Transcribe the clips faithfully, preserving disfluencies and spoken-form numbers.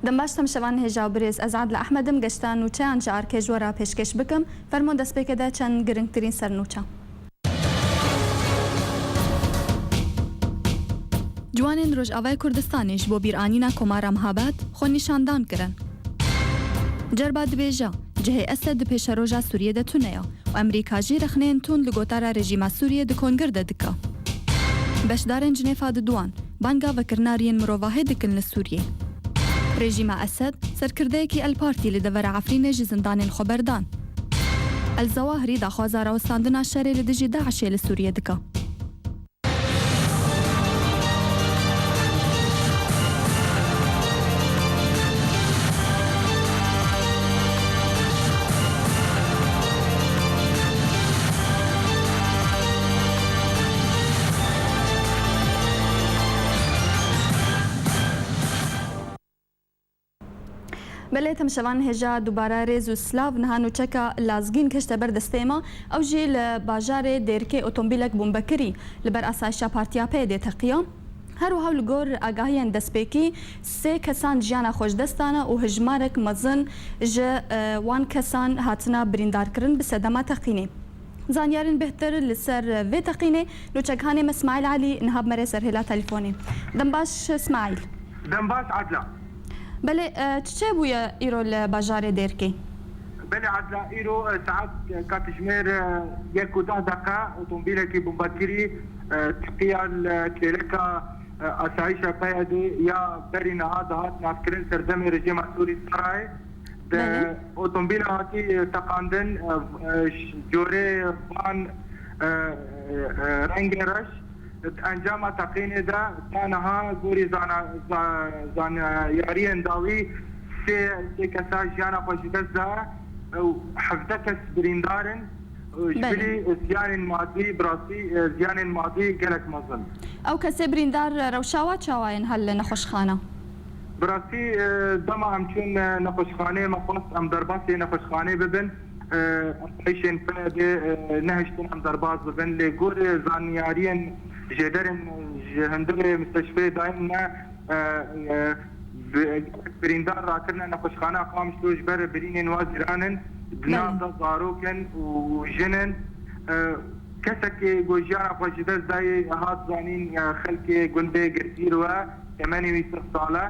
Dem baş, temaşevanên hêja û birêz, ez Adile Ehmed im, geşta nûçeyan ji Arke ji we re pêşkêş bikim. Fermo destpêkê de çend girîngtirîn sernûçe. Ciwanên Rojavayê Kurdistanê ji bo bîranîna Komara Mihabad xwenîşandan kirin. Cerba dibêje, cihê Esed di pêşeroja Sûriyê de tune ye û Amerîka jî rexneyên tund li gotara rejîma Sûriyê di kongir de dike. Beşdarên Cinêfa Diduan banga vekirina riyên mirovahî dikin li Sûriyê. Rejîma Esed, serkirdeyekî El Partî li devera Efrînê ji zindanên xwe berdan. El Zewahirî daxwaza rawestandina şerê li dijî DAIŞê li Sûriyê dike. Belê, temaşevan hêja dubare rêz û silav. Niha nûçeka Lazgîn kişte ber destê me. Ew jî li bajarê Dêrikê otomobîlek bombe kirî. Li ber asayişa Partiya P Y D'ê teqiya. Her wiha li gor agahiyên destpêkî sê kesan jiyana xwe ji dest dane û hejmarek mezin ji, e, wan kesan hatine birîndarkirin bi sedema teqînê. Zanyarên bêhtir li ser vê teqînê nûçeghanê me Smaîl Elî niha bi me re ser hêla telefonê. Dem baş Smaîl. Dem baş Adla. Belê, e, çi çêbûye îro li bajarê Dêrkê? Belê Adla, îro, e, saet, e, katijmêr, e, yek û deh deqe otomobîlekî bombekirî, e, teqiya li kêleka, e, asayişa P Y D'ê ya berî niha dihat naskirin serdemê rejîma Sûrî Serayê. Di Belê. otomobîla hatî, e, teqandin, e, e, ş-, corê van, e, e, e, rengê reş, di encama teqînê de ta niha gorî zana-, za-, zanyariyên dawî sê, sê kesa jiyana xwe ji dest da û hevdeh kes birîndar in. Ji Belê. bilî ziyanên madî, bi rastî, e, ziyanên madî gelek mezin. Ew kesê birîndar, e, rewşa wa çawa ye niha li nexweşxana? Bi rastî, e, dema em çûn, e, nexweşxanê, me xwest em derbasê nexweşxanê bibin. E, Asayişên P Y D'ê, e, nehiştin em derbas bibin. Lê gorî zanyariyên jêderên ji hundirê misteşfê dayîn me, e, e, bi-, birîndar rakirine nexweşxaneya Qamişlo ji ber birînên wa giran in. Di nav Belê. de zarok in û jin in. E, kesekê ku jiyana xwe ji dest dayê hat zanîn, e, xelkê gundê Girtîr we, temenê wî sih sal e.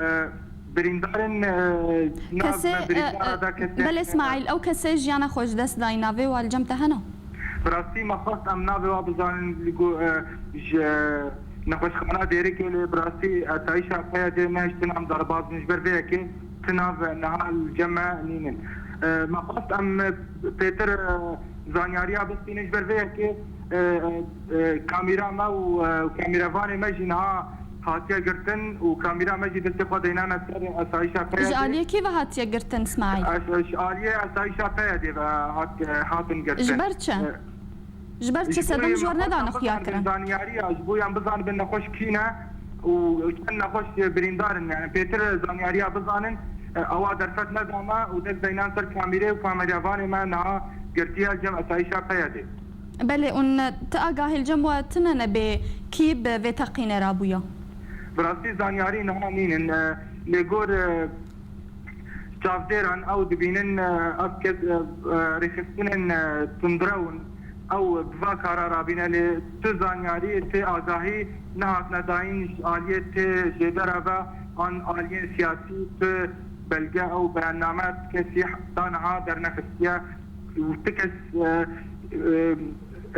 E, birîndarên, e, nav Kesê, me birîndara e, e, da kesên, Belê e, Smaîl, ew kesê jiyana xwe ji dest dayî, navê wa li cem te hene? Bi rastî me xwest em navê wa bizanin, li ku, e, ji nexweşxana Dêrikê, lê bi rastî asayişa P Y D'ê nehiştin em derbas bin, ji ber vê yekê ti nav niha li cem me nînin. E, me xwest em pêtir, e, zanyariya bistînin, ji ber vê yekê, e, e, e, kamîra me û, e, kamîrevanê me jî niha hatiye girtin û kamîra me jî destê xwe deynane ser asayişa P Y D'ê. Ji aliyê kî ve hatiye girtin, Smaîl? Ji aliyê asayişa P Y D'ê ve hat-, hatin girtin. Ji ber çi? E, Ji ber çi ji bo sedem yê ji me we xwest nedane em xuya bizanibin kirin? Zanyariya, ji bo em bizanibin nexweş kî ne û çend nexweş birîndar in. Yani pêtir zanyariya bizanin, e, ewa derfet nedame û dest deynan ser kamîrê û kamîrevanê me niha girtiye cem asayişa P Y D'ê. Belê, û tu agahî li cem we tune ne bê kî bi vê teqînê re bûye? Bi rastî zanyarî niha nînin. E, lê gor, e, çavdêran ew dibînin, e, ev kes, e, e, rêxistinên, e, tundrew in. Ew bi va kara rabîne, lê tu zanyarî, tu agahî nehatine dayîn ji aliyê tu jêdera ve an aliyên siyasî tu belge ew beyanname ti kesî heta niha dernexistiye û ti kes, e, e,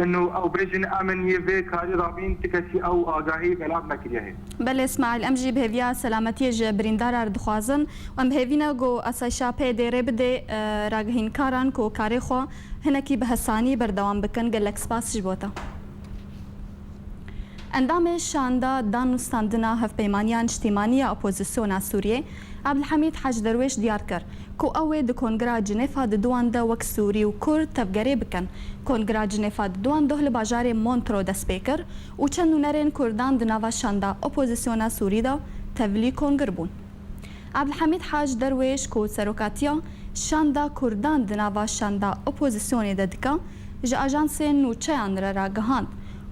ino ew bêjin em in yê vê karî rabîn, ti kesî ew agahî belav nekiriye hê. Belê Smaîl, em jî bi hêviya selametiyê ji birîndara re dixwazin û em bi hêvî ne ku asayişa P Y D'ê rê bide, e, ragihînkaran ku karê xwe hinekî bi hesanî berdewam bikin. Gelek spas ji bo te. Endamê Şanda Danûstandina Hevpeymaniya Niştîmanî ya Opozisyona Sûriyê, Abdulhamîd Hac Derwêş diyar kir ku ew ê di Kongira Cinêfa Diduan de wek Sûrî û Kurd tevgerê bikin. Kongira Cinêfa Diduan doh li bajarê Montreux dest pê kir û çend nûnerên Kurdan di nava şanda opozisyona Sûrî de tevlî kongir bûn. Abdulhamîd Hac Derwêş ku serokatiya şanda Kurdan di nava şanda opozisyonê de dike, ji ajansên nûçeyan re ragihand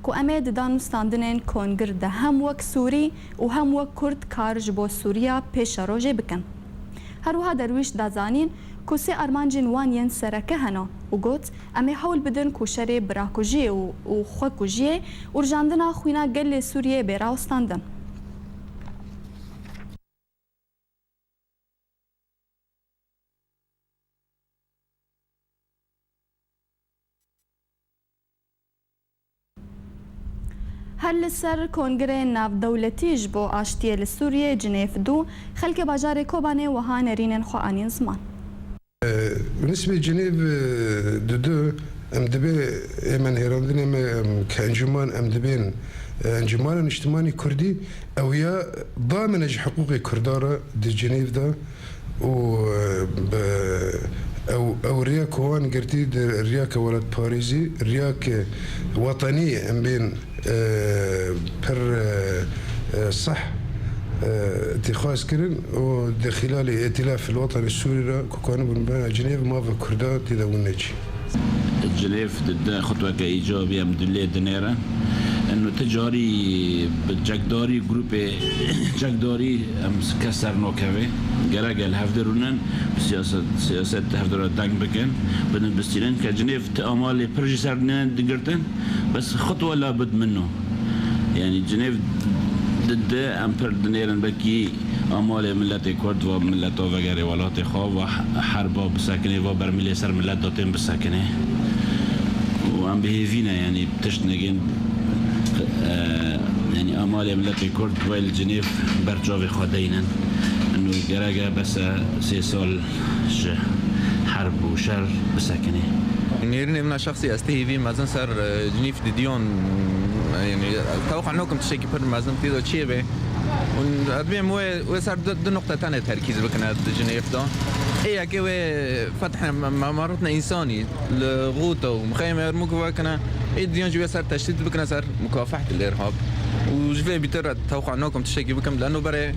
Û em ê di danûstandinên kongir de hem wek Sûrî û hem wek Kurd kar ji bo Sûriya pêşerojê bikin. Her wiha Derwîş da zanîn ku sê armancên wan yên sereke hene û got, em ê hewl bidin ku şerê birakujiyê û, û xwekujiyê û rijandina xwîna gelê Sûriyê bê rawestandin. Her li ser Kongirê Navdewletî ji bo Aştiyê li Sûriyê, Cinêv du, xelkê bajarê Kobanê wiha nerînên xwe anîn ziman. Bi nisbê Cinêv, e, du du, em dibê ê me nêrandinê me, em, ke encûman, em dibên, e, Encûmana Niştimanî Kurdî, ew ya damene ji hiqûqê Kurdan re di Cinêv de û, e, bi, ew, ew riya ku wan girtî di riyake welatparêzî, riyake wetenî em bên, e, pir, e, e, seh, e, tîxaz kirin û di xîlalê Îtîlaf el Wetenî Sûrî re ku kanibûn bena Cinêv, mava Kurda tê de win neçî. Cinêv di de xutweke îcabî em dilê dinêrin. Eno ti carî bi çekdarî, grûpê çekdarî em kes ser nakeve. Gerek e li hevdî rûnin, bi siyaset, siyaset hevdî re deng bikin, bidin bistînin ke Cinêv ti amalê pir jî ser nîne digirtin, bes xutwe labid min o. Yanî Cinêv di, di em pir dinêrin, belkî amalê miletê Kurd va mileta vegerê welatê xwe, va herba bisekinê, va bermîlê ser milet de tên bisekinê. Û em bi hêvî ne, yanî tişt negên, e, yanî amalê miletê Kurd wê li Cinêv ber çavê xwe deynin. Eno gerek e bes e sê sal ji herb û şer bisekinê. Nêrînê min a şexsî ez tê hêvî mezin ser, e, Cinîv didiyon, e, yanî, teweqa nakim tiştekî pir mezin tê de çêbe. Û ez dibêm wê, wê ser du, du nuqte tenê terkîz bikine di Cinêv de. Ê yekê wê fethê me-, memaretine însanî li Xûta û Mixeyê Yermûk vekine. Ê didiyon jî wê ser teşdîd bikine ser mukafehet el-îrhab. Û ji vê bîtir re teweqa nakim tiştekî bikim, leno berê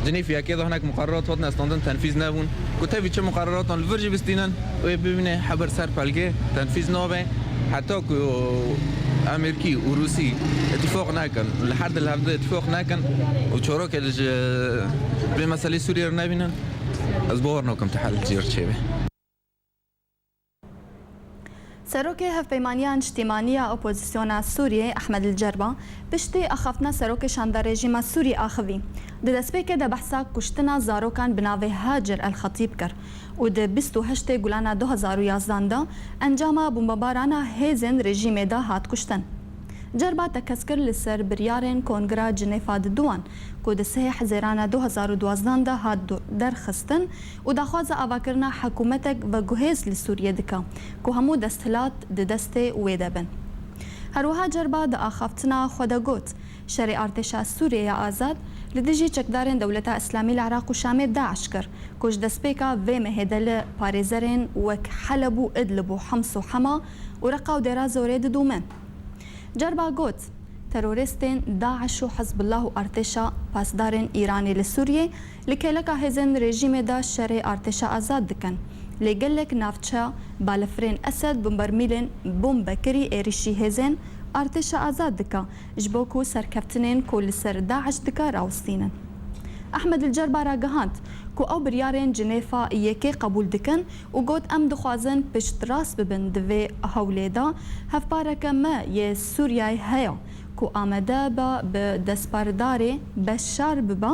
Cinîv yekê de hinek muqererat hatine standin tenfîz nebûn. Ku tevî çi muqereratan li vir jî bistînin, wê bibîne heber ser pelgê tenfîz nabe. Heta ku Amerîkî û Rûsî îtîfaq nekin, li her di li hevdû îtîfaq nekin û çorokê li ji vê meselê Sûriyê re nebînin, ez bawer nakim ti hel jê re çêbe. Serokê Hevpeymaniya Niştîmanî ya Opozisyona Sûriyê Ehmed El Cerba piştî axaftina serokê şanda rejîma Sûrî axivî. Di destpêkê de behsa kuştina zarokan bi navê Hacer El Xetîb kir û di bîst û heştê Gulana du hazar û yazdan de encama bombebarana hêzên rejîmê de hat kuştin. Cerba tekez kir li ser biryarên Kongira Cinêfa di duwan ku di sihê Hezêrana du hazar û duwazdeh de hat du-, derxistin û daxwaza avakirina hikûmetek veguhêz li Sûriyê dike ku hemû desthilat di destê wê de bin. Herwiha Cerba di axaftina xwe de got, şerê artêşa Sûriyê ya azad li dijî çekdarên Dewleta Îslamî li Iraq û Şamê DAIŞ kir ku ji destpêka vê mehê de li parêzerên wek Heleb û Idlib û Hems û Hema û Reqa û Dêra Zorê didûmin. Cerba got, terorîstên DAIŞ û Hizbullah û artêşa pasdarên Îranê li Sûriyê li kêleka hêzên rejîmê de şerê artêşa azad dikin. Lê gelek navçe balefirên Esed bi bermîlên bombekirî êrîşî hêzên artêşa azad dike, ji bo ku serkeftinên ku li ser DAIŞ dike rawestînin. Ehmed El Cerba ragihand ku ew biryarên Cinêfa Yekê qebûl dikin û got, em dixwazin piştrast bibin di vê hewlê de. Hevpareke me yê Sûriyayê heye ku amade be bi destpardarê Beşar bibe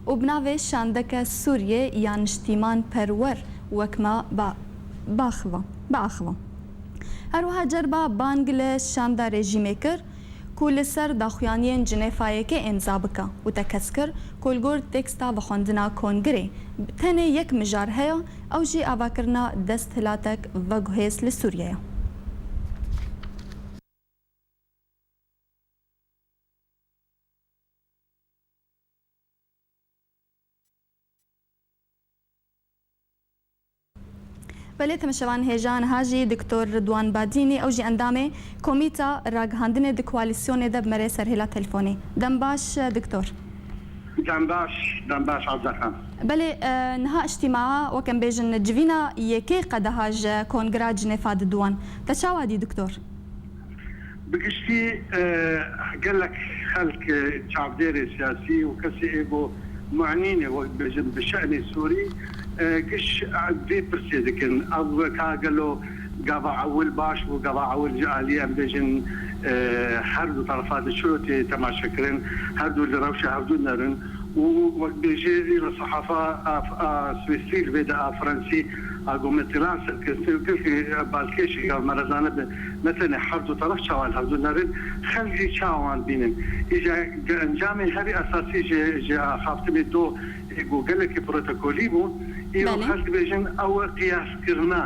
û bi navê şandeke Sûriyê ya niştîmanperwer wek me ba-, biaxive, biaxive. Her wiha Cerba bang li şanda rejîmê kir ku li ser daxuyaniyên Cinêfa Yekê îmza bike û tekez kir ku li gor teksta vexwendina Kongirê tenê yek mijar heye, ew jî avakirina desthilatek veguhêz li Sûriyê ye. Belê, temaşevan hêja niha jî Doktor Ridwan Badînî, ew jî endamê Komîta Ragihandinê di Koalîsyonê de bi me re serhêla telefonê. Dem baş, Doktor. Dem baş, dem baş, Azerxan. Belê, e, niha îctîmaa, wek em bêjin, civîna yekê qedeha ji Kongira Cinêfa diduwan. Te çawa dî, Doktor? Bi giştî, e, gelek xelk, e, çavdêrê siyasî û kesê ê ku muenîn e, wek bêjin, bi şe'nê Sûrî, e, giş, e, vê pirsê dikin. Ev ka gelo gava ewil baş bû, gava ewil ji alî, em bêjin, e, her du terefa de çiro tê temaşekirin, her du li rewşa hevdû nerin. û wek bêjê îro sehafa a, a Swîsrî li vê de a Fransî a ku me têlan serkirtin, gelkî balkêş e, ya merezane bi, ne tenê her du teref çawa li hevdû nerin, xelk jî çawa wan dibînin. Îja ge-, encamê herî esasî ji, ji axaftinê do ê ku gelekî protokolî bû, îro Belê. xelk dibêjin ew e qiyaskirina,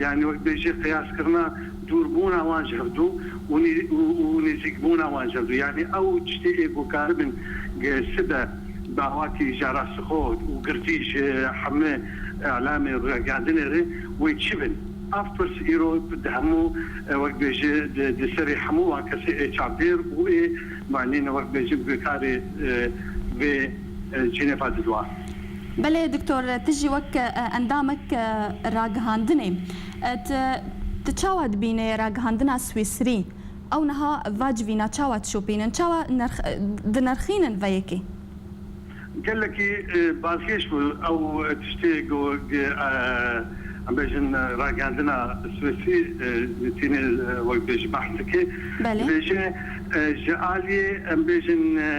yanî wek bêjê qiyaskirina dûrbûna wan ji hevdû û nê-, û, û nêzîkbûna wan ji hevdû. Yanî ew tiştê ê ku karibin, e, sibe bi awakî ji rastixwe û girtî ji hemî îlamê ragihandinê re wê çi bin? Ev pirs îro di hemû, e, wek bêje di, di serê hemû wan kesê ê çavdêr û ê manîne wek bêje bi karê, e, vê, e, Cinêva didoa. Belê, Doktor, tu jî wek, e, endamek, e, ragihandinê, e, tu, tu çawa dibînî ragihandina Swîsrî? Ew niha va civîna çawa dişopînin? Çawa nerx-, e, dinirxînin vê yekê? Gelekî, e, balkêş bû. Ew tiştê ku, e, em bêjin, e, ragihandina Swîsrî, e, tînê, e, wek bêjî behs dike. Belê. Bêje, e, ji aliyê, em bêjin, e,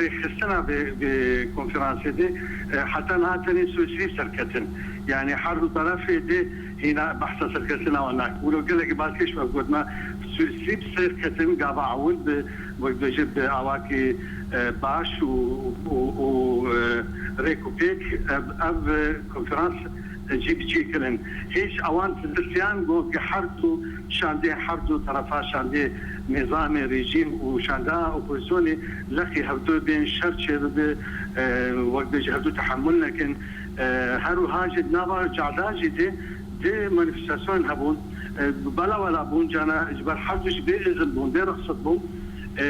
rêxistina vê, vê konferansê de, e, heta niha tenê Swîsrî serketin. Yanî her du terefê de hîna behsa serketina wan nakin. Wilo gelekî balkêş bû, ev gotina Swîsrî bi serketin gava ewil bi, wek bêje, bi awakî, e, baş û, û, û, e, rêk û pêk, ev, ev, e, konferans, e, cîbicî kirin. Hêj ewan tirsiyan ku her du şandê, her du terefa şandê nîzamê, rejîm û şanda opozisyonê leqî hevdu bên, şer çêbibe, e, wek bêje hevdu tehemul nekin. E, her wiha jî di nava cada jî de, de manîfestasyon hebûn. E, bela wela bûn, cana ji ber her du jî bê izin bûn, bê rexset bûn. E,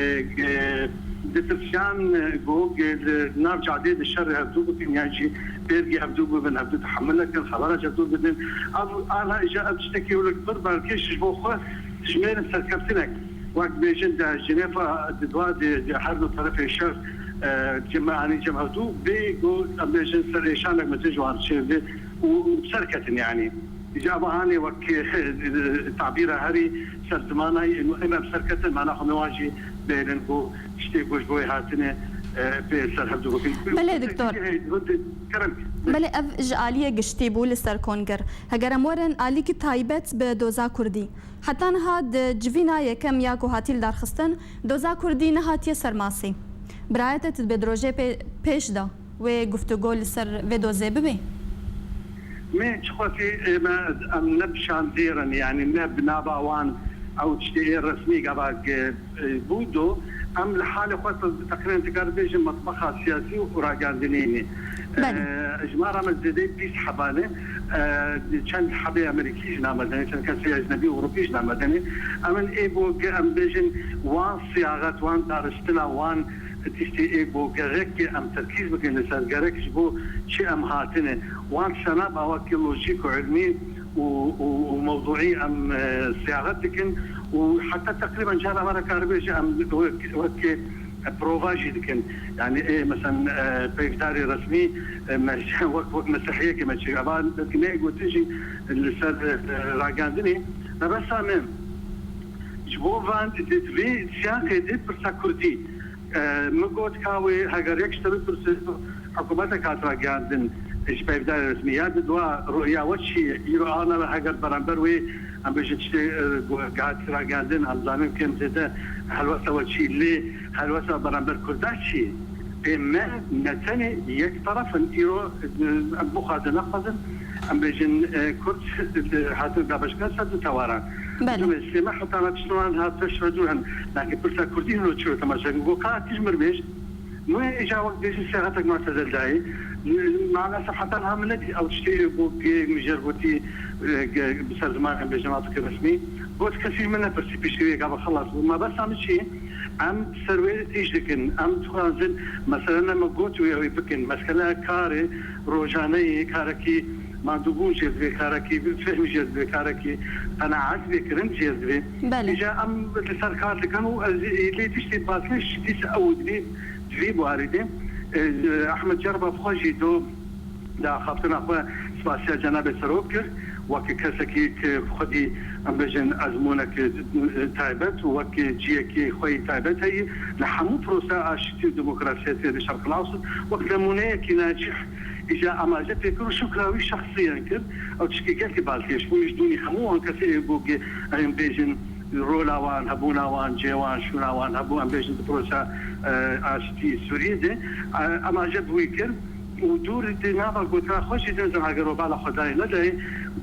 e, ditirsiyan, e, ku, e, li nav cadê de şerê hevdû bikin, yan jî pêrgê hevdû bibin, hevdû tehemil nekin, xebera ji hevdû bidin. Ev, ana îja ev tiştekî wilo pir balkêş ji bo xwe dijmêrin serkeftinek. Wek bêjin de Cinêva di dua de, de her du terefê şer, e, cem, anî cem hevdû bê ku em bêjin ser êşanek mezin ji wan çêbê û, û serketin yanî. Îca bi anê wek, e, tabîra herî ser zimanayî, em, em serketin, mana xwe me wan jî bêrin ku tiştê ku ji bo wê hatine, e, pê ser hevdû bikin. Belê, Doktor. Kerem. Belê, ev ji aliyê giştî bû li ser konger. Heger em werin alîkî taybet bi doza kurdî. Heta niha di civîna yekem ya ku hatiye lidarxistin, doza kurdî nehatiye ser masê. Bi raya te tu dibê di rojê pê-, pêş de wê guftûgo li ser vê dozê bibe? Me çiqasî, e, me, em ne bi şandêr in, yanî ne bi nava wan ew tiştê ê resmî gava, e, e, bû do. Em li halê xwe te-, teqrîben dikar bêjin metbexa siyasî û ragihandinê ne. Belê. E, ji me re me zêdeyî bîst heba ne. E, çend hebê Amerîkî jî namedene, çend kesê ecnebî û Ewropî jî namedene. Em in ê bo ge em bêjin wan siyaxet, wan daristina, wan tiştê ê bo gerek em terkîz bikin li ser gerek ji bo çi em hatine. Wan sena bi awakî lojîk û ilmî û, û, û mewduî em, e, siyaxet dikin û heta teqrîben cara me re karibê jî em wek, wek, e, prova jî dikin. Yanî, ê, mesen, e, peyvdarê resmî, e, me wek, wek mesihiyekê me çêkir. Eva belkî ne gotin jî li ser, e, ragihandinê. Mebesta min ji bo van di, di vê siyaqê de pirsa kurdî. E, min got ka wê heger yek ji te bipirse, hikûmetek hat ragihandin ji peyvdarê resmî ya di dua rûya we çi ye? Îro ana heger beramber wê, em bêjin tiştê, e, ku hat ragihandin, em zanin kêm zêde helwesta we çi, lê helwesta beramber kurda çi? Ê me ne tenê yek teref in, îro, e, em bixwazin nexwazin, em bêjin, e, kurd, e, hatin dabeşkirin ser du tewaran. Belê. Dû me sê me heta me tiştwan hat pêş ve dû hin. Lakin pirsa kurdî hino çiro temaşe. Go ka tij mir bêj, Wê îja wek bêjî sêxetek ma te derdayî. Maalesef heta niha min nedî ew tiştê ku gê min jê re gotî, e, ge-, bi ser zimanê em bêjin natikê resmî. Got kesî min nepirsî piştî wê gava xelas bû. Mabesta min çi? Em ser wê tîj dikin. Em dixwazin, mesela ne me got wê ew ê bikin. Mesela karê rojaneyê, karekî Mandûbûn jê divê karekî, fehmî jê divê karekî, qenaet vê kirin jê divê. Belê. Îca em li ser kar dikin û ez ê lê tiştê balkêş dîsa ew divê, divê buarî de. E, Ehmed Cerba bi xwe jî do di axaftina xwe spasiya Cenabê Serok kir, wek kesekî ki xwedî, em bêjin, ezmûnek taybet û wek ciyekî xwe yî taybet heye li hemû proseya aştî û demokrasiyetê li Şerqil Ewsat, wek nemûneyekî nacîh îca amaje pê kir û şukra wî şexsiyan kir. Ew tişkî gelkî balkêş bû, ji dûnî hemû wan kesê ê ku, em bêjin, rola wan, hebûna wan, cihê wan, şûna wan hebû, em bêjin, di proseya, e, aştî Sûriyê de, e, amaje bi wî kir. Û dûr di nava gotina xwe jî din, zan eger we bala xwe dayê nedayê,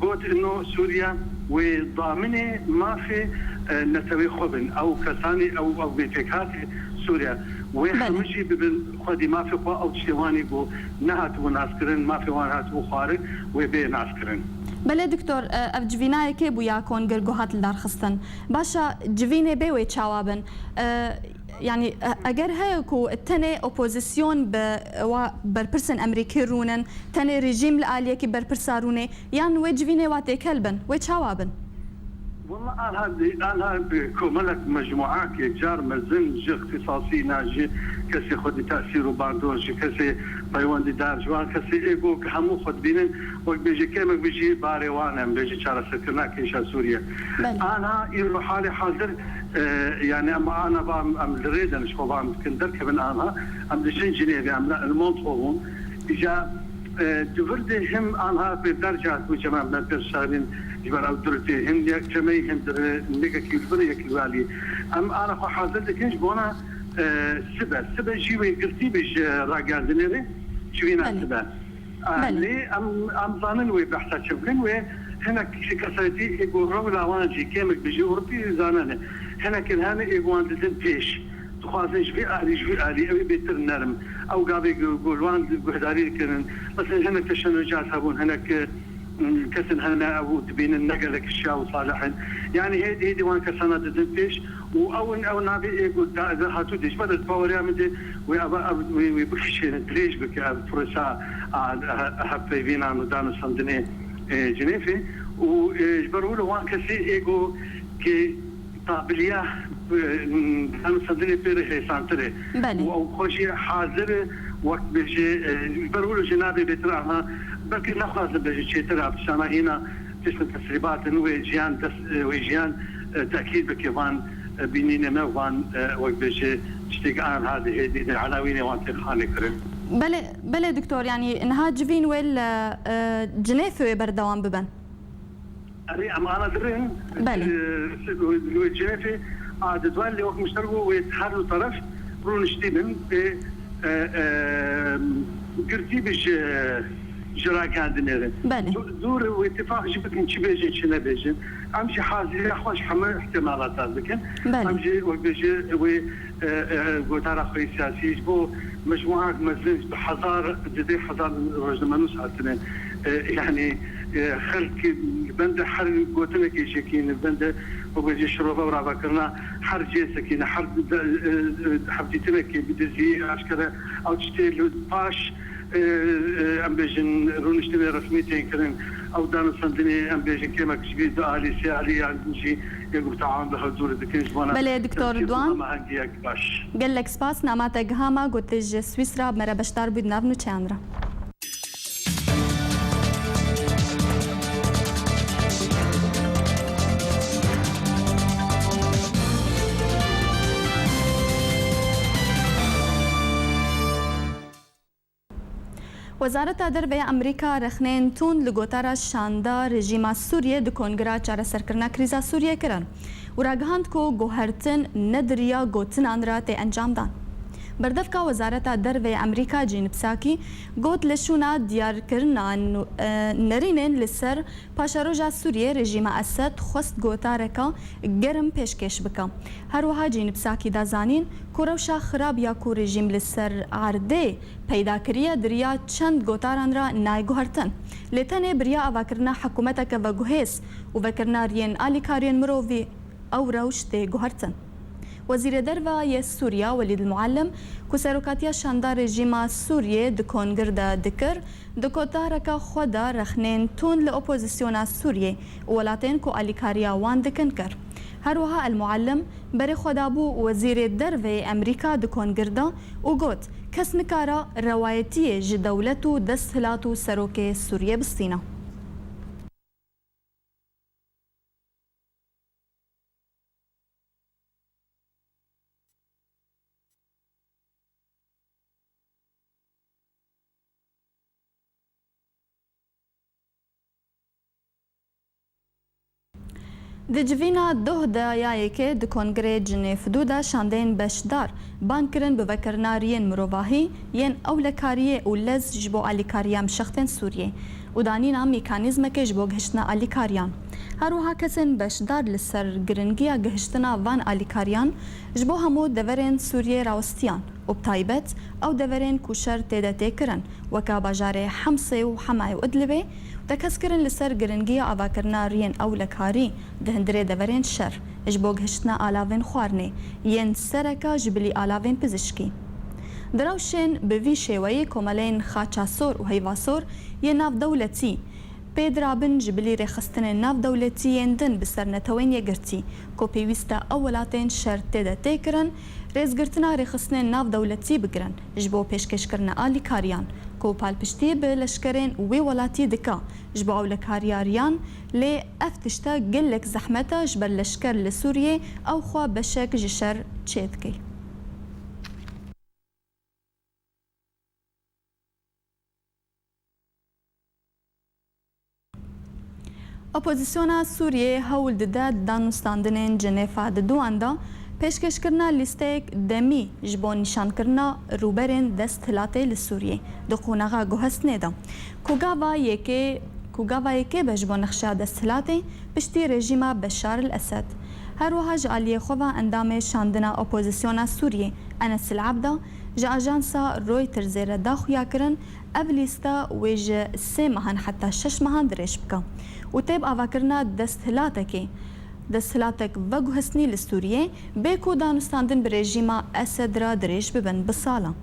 got, ino Sûriye wê daminê mafê, e, netewê xwe bin. Ew kesanê, ew, ew bê pêkhatê Sûriye. Wê Belê. hemû jî bibin xwedî mafê xwe, ew tiştê wanî ku nehatibû naskirin, mafê wan hatibû xwarin, wê bê naskirin. Belê doktor, e, ev civînayekê bû ya kongir ku hat lidarxistin. Baş e, civînê bê wê çawa bin? E, yanî, e, eger heye ku tenê opozîsyon bi wa berpirsên Emerîkî rûnin, tenê rejîm li aliyekî berpirsa rûnê, yan wê civînê wa têkel bin, wê çawa bin? Walla anha, anha komelek, mecmuak yekcar mezin ji îxtîsasî, na ji kesê xwedî tesîr û bandor, ji kesê peywendîdar, ji wan kesê ê ku hemû xwe dibînin, wek bêje kêmek bijî barê wan, em bêje çareserkirina kêşa Sûriye. Belê. Anha îro halê hazir, e, yani em ana va em, em li rê de ne, ji xwe va em dikin derkevin anha, em diçin Cinêvê, em li Montreux bûn. Îca, e, di vir de him anha pê derca ku cem em pêr şarîn ji ber ew durutê, him yek cemeyî, him di rê nigekî li vir yekî welî. Em ana xwe hazir dikin ji bona, e, sibe. Sibe jî wê girtî bi ji ragihandinê re civîna Belê. sibe. Belê. Lê em, em zanin wê behsa çi bikin, wê hinek ji kesayetî ê ku rewla wan jî kêmek bi jî Ewropî zanene. Hinek in hene ê ku wan didin pêş. Dixwazin ji vê alî, ji vê alî, ew ê bêtir nerm. Ew gavê ku, ku li wan guhdarî dikirin. Mesela hinek teşenucat hebûn, hinek, e, kesin hene ew dibînin ne gelek şiya û salih in. Yani hêdî, hêdî wan kesana didin pêş. Û ew in, ew navê ê ku da, da hatû dê. Ji ber ez baweriya min dê wê ev, ev, wê, wê bikişêne, dirêj bike ev prosa a, a, hevpeyvînan û danûstandinê, e, Cinêfê. Û, e, ji ber wilo wan kesê ê ku ki qabiliya, e, danûstandinê pê re hêsantir e. Belê. Û ew xwe jî hazir e, wek bêje, e, ji ber wilo jî nabê bêtir aha, belkî nexwazin bêje çêtir a tiştana hîna tiştin tesrîbat in, wê jiyan dest, wê jiyan, e, tekîd bike van, e, bînînê me, van, e, wek bêje tiştê ki anha di hêdî de elawînê wan tê xanê kirin. Belê, belê doktor, yanî niha civîn wê li, e, Cinêfê wê berdewam bibin? Erê, em ana dirin, Belê. e, wê Cinêfê a di duan lê wek mişter bû wê her du teref rûniştî bin, wê, e, e, girtî bi ji, ji ragihandinê re. Belê. Dû-, dûr û îtîfaq jî bikin, çi bêjin, çi nebêjin. Em jî haziriya xwe ji hemû ihtimalata dikin. Belê. Em jî wek bêje wê, e, e, gotara xwe yê siyasî ji bo mecmuak mezin, bi hezar, didê hezar rojnamenûs hatine. E, yani, e, xelk li bende her gotinekê jêkî ne, li bende wek bêje şirove û ravekirina her cêsekî ne, her de, e, e, hevdîtinekê bi dizî aşkere ew tiştê li paş, e, e, em bêjin, rûniştinê resmî tên kirin. Ew danûstandinê, em bêjin, kêmek ji vî du alî, sê alî yan jî yek bi team bi hev dûr dikin ji bona Belê, Doktor tertîb û Duan. hemahengiyek baş. Gelek spas, nama te giha me, got ji Swîsra bi me re beşdar bû di nav nûçeyan re. Wezareta Derve ya Amerîka rexneyên tund li gotara şanda rejîma Sûriyê di Kongira Çareserkirina Krîza Sûriyê kirin û ragihand ku guhertin ne di riya gotinan re tê encamdan. Berdevka Wezareta Derve ya Amerîka Cîn Psakî got, li şûna diyarkirina nû-, e, nerînên li ser paşeroja Sûriyê rejîma Esed xwest gotareka germ pêşkêş bike. Her wiha Cîn Psakî da zanîn ku rewşa xirab ya ku rejîm li ser erdê peyda kiriye di riya çend gotaran re nayê guhertin. Lê tenê bi riya avakirina hikûmeteke veguhêz û vekirina riyên alîkariyên mirovî ew rewş tê guhertin. Wezîrê Derve yê Sûriya Welîd Muallim, ku serokatiya şanda rejîma Sûriyê di kongir de dikir, di gotareke xwe de rexnên tund li opozisyona Sûriyê û welatên ku alîkariya wan dikin kir. Her wiha El Muallim berê xwe dabû Wezîrê Derve yê Amerîka di kongir de û got, kes nikare rewayetiyê ji dewlet û desthilat û serokê Sûriyê bistîne. Di civîna doh de ya yekê di Kongrê Cinêv du de şandeyên beşdar bang kirin bi vekirina riyên mirovahî yên ewlekariyê û lez ji bo alîkariya mişextên Sûriyê û danîna mekanîzmekê ji bo gihiştina alîkariyan. Her wiha kesên beşdar li ser giringiya gihiştina van alîkariyan ji bo hemû deverên Sûriyê rawestiyan û bi taybet ew deverên ku şer tê de tê kirin, weke bajarê Hemsê û Hemayê û Idlibê, tekez kirin li ser giringiya avakirina riyên ewlekarî di hundirê deverên şer ji bo gihiştina alavên xwarinê yên sereke ji bilî alavên pizişkî. Di rewşên bi vî şêweyî komeleyên Xaça Sor û Heyva Sor yên navdewletî pê dirabin ji bilî rêxistinên navdewletî yên din bi ser Netewên Yekgirtî, ku pêwîst e ew welatên şer tê de tê kirin, rêzgirtina rêxistinên navdewletî bigirin ji bo pêşkêşkirina alîkariyan, ku palpiştî bi leşkerên wê welatî dike ji bo ewlekariya riyan, lê ev tişt e gelek zehmet e ji ber leşker li Sûriyê ew xwe beşek ji şer çêdike. Opozisyona Sûriyê hewl dide danûstandinên Cinêfa di duan de pêşkêşkirina lîsteyek demî ji bo nîşankirina rûberên desthilatê li Sûriyê di qonaxa guhestinê de, ku gava yekê, ku gava yekê be ji bo nexşeya desthilatê piştî rejîma Beşar el Esed. Her wiha ji aliyê xwe ve endamê şandina opozisyona Sûriyê Enes el Abda ji ajansa Reutersê re da xuyakirin, ev lîste wê ji sê mehan heta şeş mehan dirêj bike û tê bi avakirina desthilatekê, desthilatek veguhestinî li Sûriyê, bê ku danûstandin bi rejîma Esed re dirêj bibin bi salan.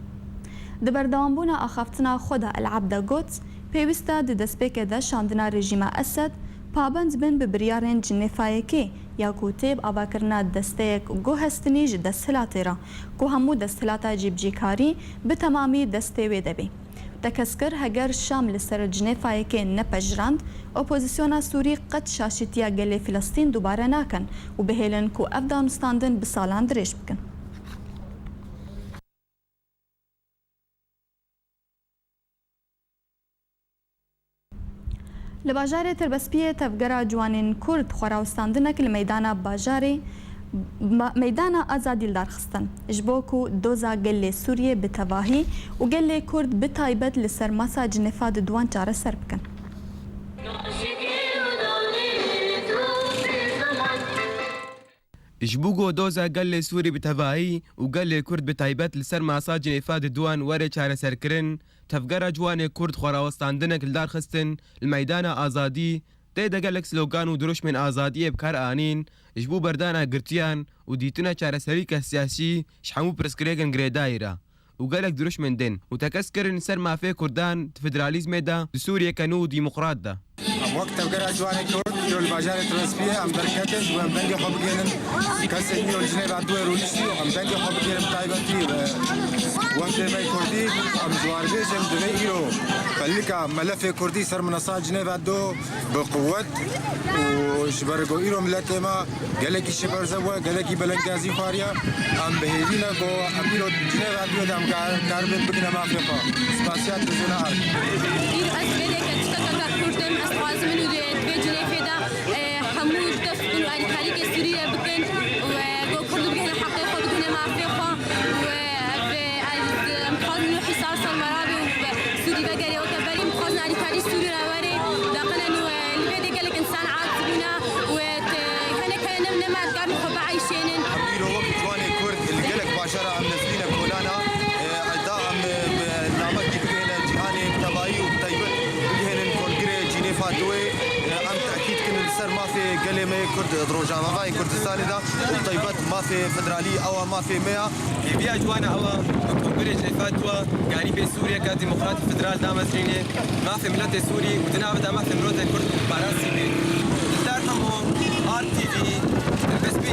Di berdewambûna axaftina xwe de El Abda got, pêwîst e di destpêkê de şandina rejîma Esed pabend bin bi biryarên Cinêfa Yekê ya ku tê bi avakirina desteyek guhestinî ji desthilatê re, ku hemû desthilata cîbicîkarî bi temamî destê wê de bê. Tekez kir, heger Şam li ser Cinêfa Yekê nepejirand, opozisyona Sûrî qet şaşîtiya gelê Filistîn dubare nakin û bihêlin ku ev danûstandin bi salan dirêj bikin. Li bajarê Tirbespiyê tevgera ciwanên Kurd xwerawstandinek li meydana bajarê, ma-, Meydana Azadî li dar xistin, ji bo ku doza gelê Sûriyê bi tevahî û gelê Kurd bi taybet li ser masa Cinêfa di duan çareser bikin. Ji bo ku doza gelê Sûrî bi tevahî û gelê Kurd bi taybet li ser masa Cinêfa di duan were çareserkirin, tevgera ciwanê Kurd xwerawstandinek li dar xistin li Meydana Azadî, tê de gelek slogan û dirûşmên azadiyê bi kar anîn, ji bo berdana girtiyan û dîtina çareserîke siyasî ji hemû pirsgirêkên girêdayî re û gelek dirûşmên din û tekez kirin ser mafê Kurdan di federalîzmê de di Sûriyeke nû û demokrat de. Em wek tevgera ciwanê Kurd îro li bajarê Tirbespiyê em derketin ji bo em dengê xwe bigihînin kesên îro li Cinêva duê rûniştî û em dengê xwe bigihînin bi taybetî bi wehdê me Kurdî. Em ji wan bêjin divê îro pelika melefê Kurdî ser minasa Cinêva du bi quwet û ji ber ku îro miletê me gelekî şiberze bûye, gelekî belengazî xwariye. Em bi hêvî ne ku em îro Cinêva duyê de em kar-, karibin bigine mafê xwe. Spasiya televîzyona Erd. Îro ez vê yekê tişteka Kurd im, ez dixwazim min û di vê Cinêvê de, e, hemû dest bin alîkarîkê Sûriyê bikin û, e, ku Kurd bigihine heqê xwe, bigihine mafê xwe. Û, e, ev, e, ez, em dixwazin û hîsar sal mera be û, e, Sûrî vegerê weke berî, em dixwazin alîkarî Sûrî re were, daqine nû, e, li vê de gelek însan aciz bûne û, e, te, hinek hene ne, ne me dikarin xwe bieyşênin. Em îro wek ciwanê Kurd li gelek bajara em nêzîkîne kolana, e, da em, e, bi namekî bigihêne cîhanê bi tevayî û bi taybet bigihênin kongirê Cinêva duê, e, em tekîd kirin Ser mafê gelê me yê Kurd di Rojavayê Kurdistanê de û bi taybet mafê federalî ewa mafê me ya. Hêviya ji wan e ewa bi kongrê ji Fatwa Garîbê Sûriyeka Demokratîk Federal damezrîne, mafê miletê Sûrî û di nav de mafê miletê Kurd parastî bê. Dildar Hemo, R T V, Dirbespî.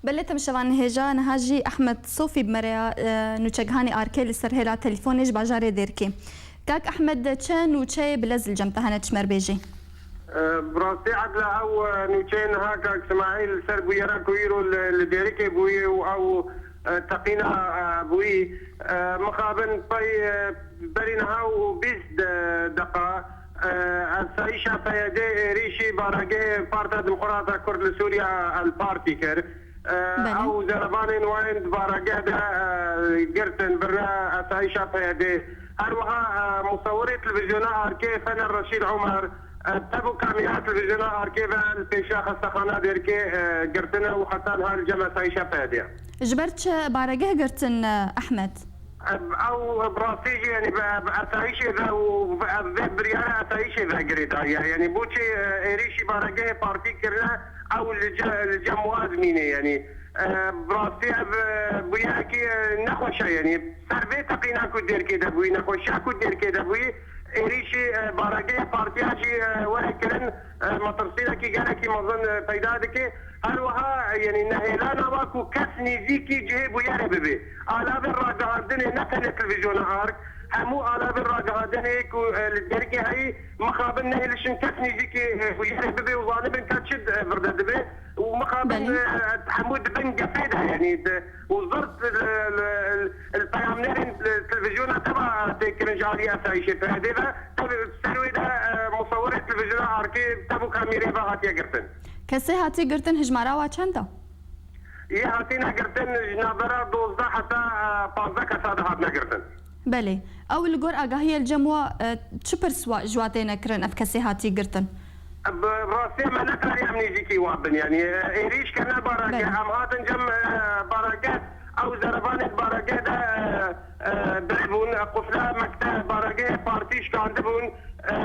Belê, temşevan hêja, niha jî Ehmed Sofî bi me re ya, e, nûçegihanê Arkê li ser hêla telefonê ji bajarê Dêrkê. Kak Ehmed, çi nûçeyê bi lez li cem te hene, çi me re bêjî? E, bi rastî Edla ew, e, nûçeyê niha Kak Simaîl li ser bûyera ku îro li, li Dêrikê bûyî û ew, e, teqîna, e, bûyî, e, mixabin pey, e, berî niha û bîst de-, deqa, e, asayîşa P Y D êrîşî baragehê Partiya Demokrata Kurd li Sûriya El Partî kir. E, Belê. Ew zerebanên wan ên di barageh de, e, girtin, birine asayîşa P Y D. Her wiha, e, musewirê televîzyona Arkê Fener Reşîd Omer, e, tev û kamîra televîzyona Arkê ve li pêşiya xestexana Dêrkê, e, girtine û heta niha li cem asayîşa P Y D ye. Ji ber çi baregeh girtin, e, Ehmed? Ev, ew bi rastî jî, yanî bi, bi asayîşê ve û bi, ev vê biryara asayîşê ve girêdayî ye. Yanî bo çi, e, êrîşî baregehê partî kirine, ew li ce-, li cem wan dimîne, yanî, e, bi rastî ev, e, bûyerekî, e, nexweş e, yanî ser vê teqîna ku Dêrkê de bûyî, nexweşiya ku Dêrkê de bûyî, êrîşî, e, baregehê partiya jî, e, were kirin, e, metirsînekî gelekî mezin, e, peyda dike. Her wiha, e, yanî nehêlana wa ku kes nêzîkî cihê bûyerê bibe. Alavên ragihandinê ne tenê televîzyona Ark, hemû alavên ragihandinê ku, e, li Dêrkê heyî, mixabin nehêlişin kes nêzîkî, e, bûyerê bibe û zanibin ka çi, e, vir de dibe. Û mixabin, Belê. e, hemû di bin gefê de, yanî di, û zirt li, li, li peyamnerên televîzyona teva tê kirin ji alî asayîşê P Y D ve, tabi ser wê de, e, musewirê televîzyona Arkê tev û kamîrê ve hatiye girtin. Kesê hatiye girtin hijmara wa çend e? Yê hatine girtin ji navbera dozdeh heta, e, pazdeh kesa de hatine girtin. Belê. Ew li gor agahiyê li cem wa, e, çi pirs wa, ji wa têne kirin ev kesê hatî girtin? Bi rastî me nekariye em nêzîkî wan bin. Yanî, e, êrîş kirine barageh. Belê. Em hatin cem, e, barageh. Ew zerevanên barageh de, e, e, birî bûn. E, qufla mekteb, baragehê partî şikandibûn. E,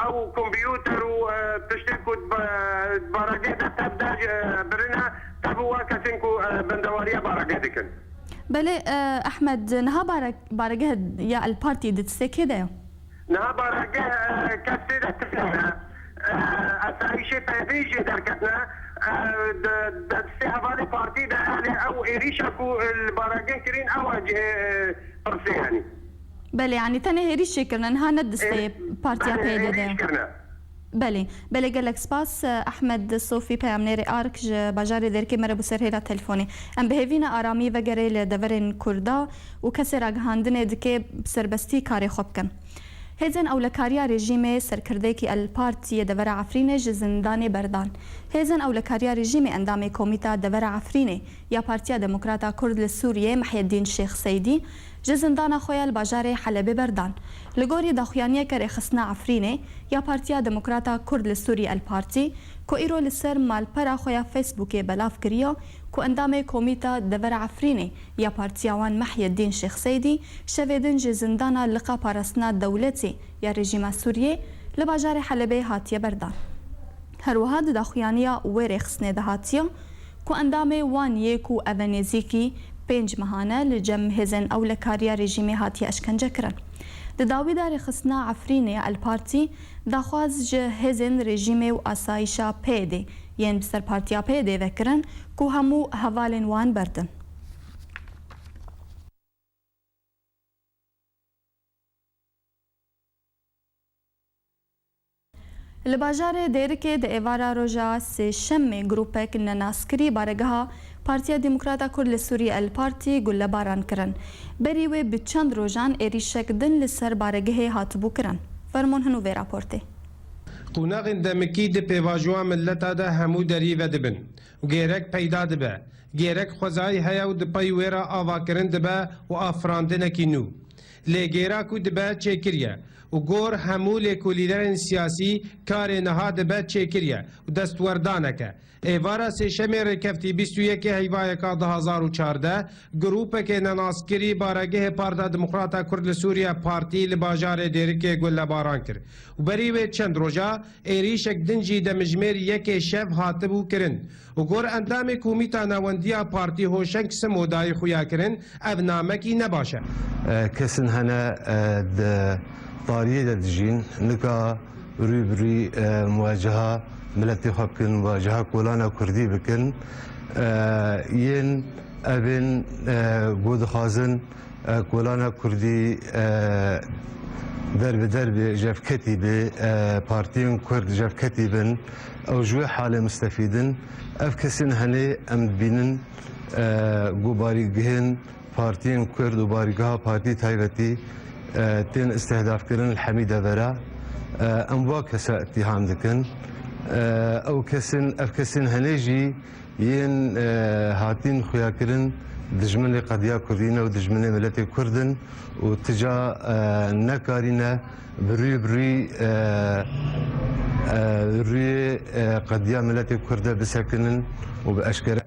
ew kompûter û, e, tiştên ku di ba-, barageh de tev de, e, birine, tev û wa kesên ku, e, bendewariya barageh dikin. Belê, e, Ehmed, niha bare-, baregeh ya El Partî di destê kê de ye? Niha baregeh, e, kes tê de tune ne. E, asayîşê P Y D'yê jê derketine. E, di, di destê hevalê partî de, yanî ew êrîşa ku, e, li baregeh kirin, ew e cihê, e, pirsê, yanî. Belê, yanî tenê hêrîş jê kirine, niha ne destê Ê, partiya belê, P Y D de hêrîş ye. Kirine. Belê, belê, gelek spas, Ehmed Sofî, peyamnêrê Ark ji bajarê Dêrkê me re bû ser hêla telefonê. Em bi hêvî ne aramî vegerê li deverên Kurda û kesê ragihandinê dike bi serbestî karê xwe bikin. Hêzên ewlekariya rejîmê serkirdeyekî El Partiyê devera Efrînê ji zindanê berdan. Hêzên ewlekariya rejîmê endamê Komîta Devera Efrînê ya Partiya Demokrata Kurd li Sûriyê Mehyedîn Şêx Seydî ji zindana xwe ya li bajarê Helebê berdan. Li gorî daxuyaniyeke rêxistina Efrînê ya Partiya Demokrata Kurd li Sûriyê El Partî, ku îro li ser malpera xwe ya Facebookê belav kiriye, ku endamê Komîta Devera Efrînê ya partiya wan Mehyedîn Şêx Seydî şevê din ji zindana liqa parastina dewletê ya rejîma Sûriyê li bajarê Helebê hatiye berdan. Her wiha di daxuyaniya wê rêxistinê de hatiye ku endamê wan yê ku ev e nêzîkî pênc mehan e li cem hêzên ewlekariya rejîmê hatiye eşkence kirin. Di dawî de rêxistina Efrînê ya El Partî daxwaz ji hêzên rejîmê û asayîşa P Y D'ê yên bi ser partiya P Y D'ê ve kirin ku hemû hevalên wan berdin. Li bajarê Dêrikê di êvara roja Sêşemê grûpek nenaskirî baregeha Partiya Demokrata Kurd li Sûriyê El Partî gulebaran kirin. Berî wê bi çend rojan êrîşek din li ser baregehê hatibû kirin. Fermûn hin û vê raportê. Qonaxên demikî di pêvajoya mileta de hemû derî vedibin û gêrek peyda dibe. Gêrek xwezayî heye û di pey wê re avakirin dibe û afirandinekî nû. Lê gêra ku dibe çêkiriye û gor hemû lêkolînerên siyasî karê niha dibe çêkiriye û destwerdaneke. Êvara sêşemê rêkeftî bîst û yekê heyvayeka du hazar û çardeh, grûpekê nenaskirî baregehê Parta Demokrata Kurd li Sûriye, Partî, li bajarê Dêrikê gulebaran kir û berî wê çend roja êrîşek din jî demijmêr yekê şev hatibû kirin û gor endamê Komîta Nawendiya Partî Hoşeng Simo dayî xuyakirin, ev namekî ne baş e. Kesên hene, e, di tariyê de dijîn, nika rû bi rû, e, muwaceha miletê xwe bikin, muwaceha kolana kurdî bikin. E, yên evên, e, ku dixwazin, e, kolana kurdî, e, derbi derbi jevketî bi, e, partiyên kurd jevketî bin, ew ji wê halê mistefîdin. Ev kesên henê em dibînin, e, ku barîgihên partiyên kurd û barîgeha partî taybetî, e, tên istihdafkirin li hemî devera. E, em wa kesa îttiham dikin. E, ew kesên, ev kesên henê jî yên, e, hatîn xuyakirin dijminê qediya kurdî ne û dijminê miletê kurd in û ti ca, e, nekarîne bi rû bi rû, e, e, rûyê, e, qediya miletê kurd de bisekinin û bi eşkere.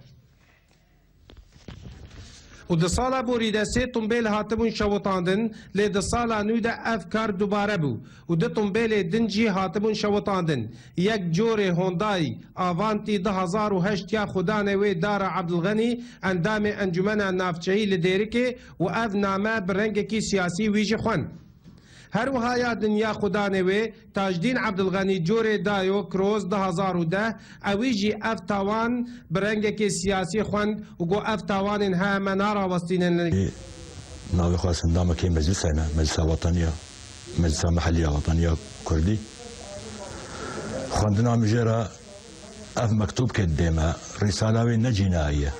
Û di sala borî de sê tumbêl hatibûn şewitandin, lê di sala nû de ev kar dubare bû û du tumbêlê din jî hatibûn şewitandin. Yek corê Hondayî Avantî du hazar û heşt ya xudanê wê Dara Ebdilxenî, endamê Encûmena Navçeyî li Dêrikê û ev name bi rengekî siyasî wî jî xwend. Her wiha ya dinya xudanê wê, Tajdîn Ebdilxenî corê Dayo Kroz du hazar û deh, ewî jî ev tawan bi rengekê siyasî xwend û got, ev tawanên he me narawestînin. Navê xwe ez endamekê meclisê me, Meclisa Wateniya, Meclisa Meheliya Wateniya Kurdî. Xwendina min jê re ev mektûbkê didê me, rîsala wê ne cînayî ye.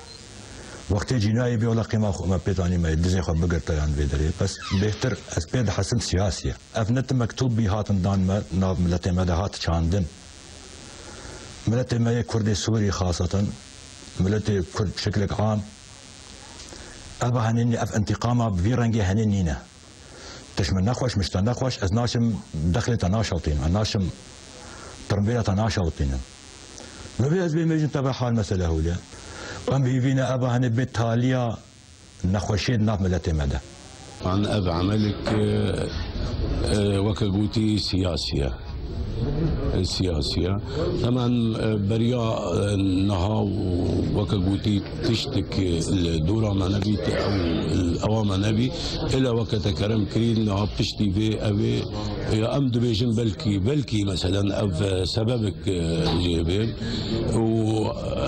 Wextê cînayî bê, wela qîma xwe me pê tanî me, dizê xwe bigirta yan vê derê. Bes bêhtir ez pê dihezim siyasî ye. Ev ne ti mektûb bî hatin dan me, nav miletê me de hat çandin. Miletê me yê Kurdê Sûrî xaseten, miletê Kurd bi şeklek am, ev henê nî, ev întîqama bi vî rengê henê nîne. Tişt min nexweş, min ji te nexweş, ez naçim dexlê te naşewtînim, ez naçim tirimbêla te naşewtînim. Nû vê ez bê mêjin te ve hal mesele hewle. Em hîvî ne eva henê bê taliya nexweşiyê di nav miletê me de. An ev emelek, e, e, weke gotî siyasî ye. E, siyasî ye. Hemen, e, beriya, e, niha û weke gotî tiştek li dora me nebî, ew, ewa me nebî. Êla weke te kerem kirî, niha piştî vê ew ê, ya em dibêjin belkî, belkî meselen ev, e, sebebek, e, jê bê. Û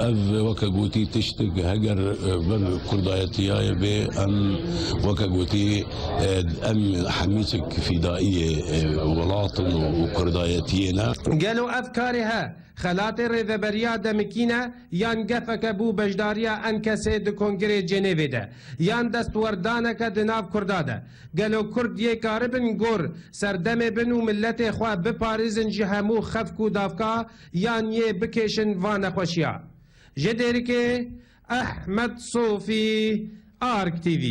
ev weke gotî tiştek heger, e, ber kurdayetiyayê bê, em weke gotî, e, em hemî çik fîdaiyê, e, welat in û, û kurdayetiyê ne. Gelo ev karê he? Xelatê rêveberiya demikî ne yan gefeke bû beşdariya Enkesê di Kongrê Cenêvê de, yan destwerdaneke di nav Kurda de? Gelo Kurd yê karibin gor serdemê bin û miletê xwe biparêzin ji hemû xefk û davka, yan yê bikêşin va nexweşiya? Ji Dêrikê, Ehmed Sofî, Ark T V.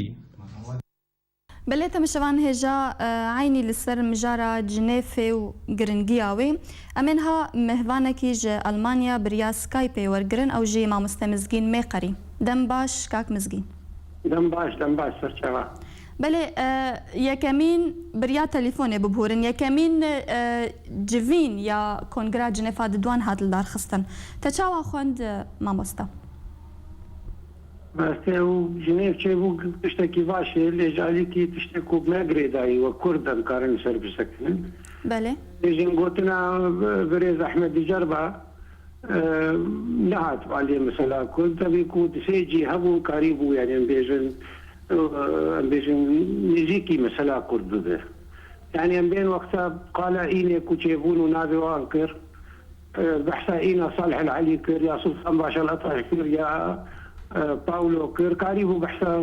Belê, temaşevan hêja, e, eynî li ser mijara Cinêfê û giringiya wê. Em ê niha mêvanekî ji Almanya bi riya Skypeê wergirin, ew jî mamoste Mizgîn Mêqerî. Dem baş, kak Mizgîn. Dem baş, dem baş, serçava. Belê, e, yekemîn bi riya telefonê bibûrin. Yekemîn, e, civîn ya Kongra Cinêfa Diduan hat lidarxistin. Te çawa xwend, e, mamoste? Rastî ew Jinêv çêbû tiştekî baş e, lê ji alîkî tiştek ku me girêdayî we Kurd em karin ser bisekinin. Belê. Lê jin gotina birêz Ehmedî Cerba, e, nehat aliyê mesela Kurd. Tevî ku di sê cî hebû, karîbû, yani em bêjin, e, em bêjin nêzîkî mesela Kurd bibe. Yani em bên wexta qala înê ku çêbûn û navê wan kir. E, behsa îna Salih El Elî kir, ya Sultan Baş El Etaş kir, ya, e, Paulo kir, karîbû behsa,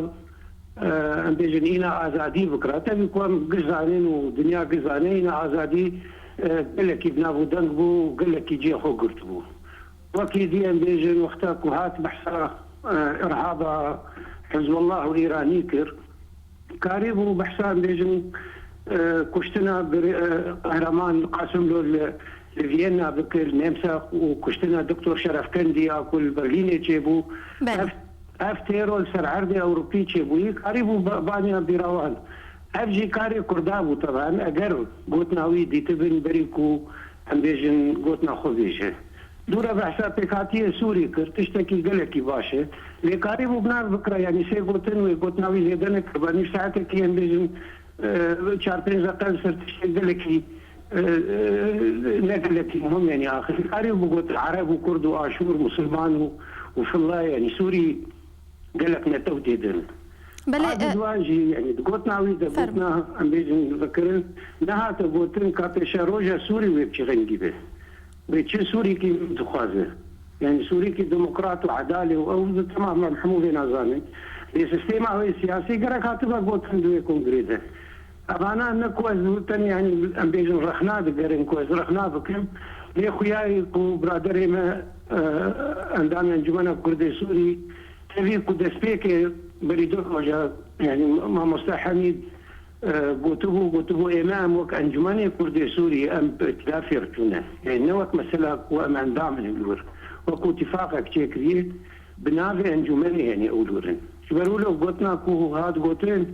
e, em bêjin îna azadî bikira. Tevî ku em giş zanin û dinya giş zane, îna azadî, e, gelekî bi nav û deng bû, gelekî cihê xwe girtibû. Wekî dî em bêjin wexta ku hat behsa, e, irhaba Hizbullah û Îranî kir, karîbû behsa em bêjin e, kuştina bir, e, Qehreman Qasimlo li, li Viyena bikir, Nemsa û kuştina Doktor Şerefkendi ya ku li Berlînê çêbû. Belê. Ev, ev têro li ser erdê Ewropî çêbûyî, karîbû ba-, baniya bîra wan. Ev jî karê Kurda bû teban, eger gotina wî dîtibin berî ku em bêjin gotina xwe bêje. Dûre behsa pêkhatiyê Sûrî kir, tiştekî gelekî baş e. Lê karîbû bi nav bikira, yanî sê gotin wê gotina wî zêde nekiriba. Nîv saetekî em bêjin, e, çar pênc deqe li ser tiştê gelekî, e, e, ne gelekî muhim, yanî axir karîbû got Ereb û Kurd û Aşûr, Musulman û, û filla, yanî Sûrî gelek netew tê din. Belê, Adil e, wan jî, yanî di gotina wî de, fermo, gotina em bêjin vekirin, nehate gotin ka pêşeroja Sûrî wê bi çi rengî be. Wê çi Sûrîkî dixwaze? Yanî Sûrîkî demokrat û edalê û ew di temam em hemû vê nazanin. Lê sistêma wê siyasî gerek hatiba gotin di wê kongrê de. Evana ne ku ez tenê, yanî em bêjin rexna digerin ku ez rexna bikim. Lê xuyayê ku biraderê me, e, endamê Encûmena Kurdê Sûrî, tevî ku destpêkê berî du roja, yanî Mamoste Hemîd, e, gotibû, gotibû, ême em wek Encûmenê Kurdê Sûrî em bi îtîlafê re çûne. Yanî ne wek mesela ku em endam in li wir. Wekû tifaqek çêkiriye, bi navê encûmenê, yanî ew li wir in. Ji ber wilo gotina ku hat gotin,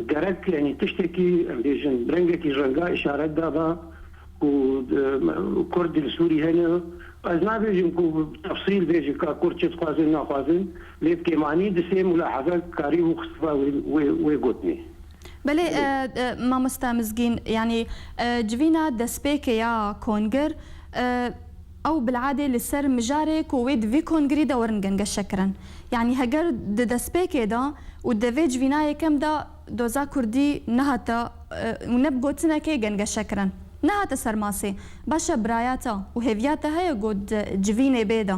gerek, yanî tiştekî, em bêjin, rengekî renga îşaret daba ku, e, Kurd li Sûrî hene. Ez nabêjim ku bi tefsîl bêjim ka Kurd çi dixwazin, naxwazin, lê bi kêmanî di sê mulahezek karîbû xistiba wê, wê, wê gotinê. Belê, Belê. e, e, mamoste Mizgîn, yanî, e, civîna destpêkê ya kongir, e, ew bil'adê li ser mijarê ku wê di vî kongirî de werin gengeşekirin. Yanî heger di destpêkê de û di vê civîna yekem de doza kurdî nehate, e, û ne bi gotinekê gengeşekirin. Nehate ser masê. Baş e, biraya te û hêviya te heye ku di civînê bê de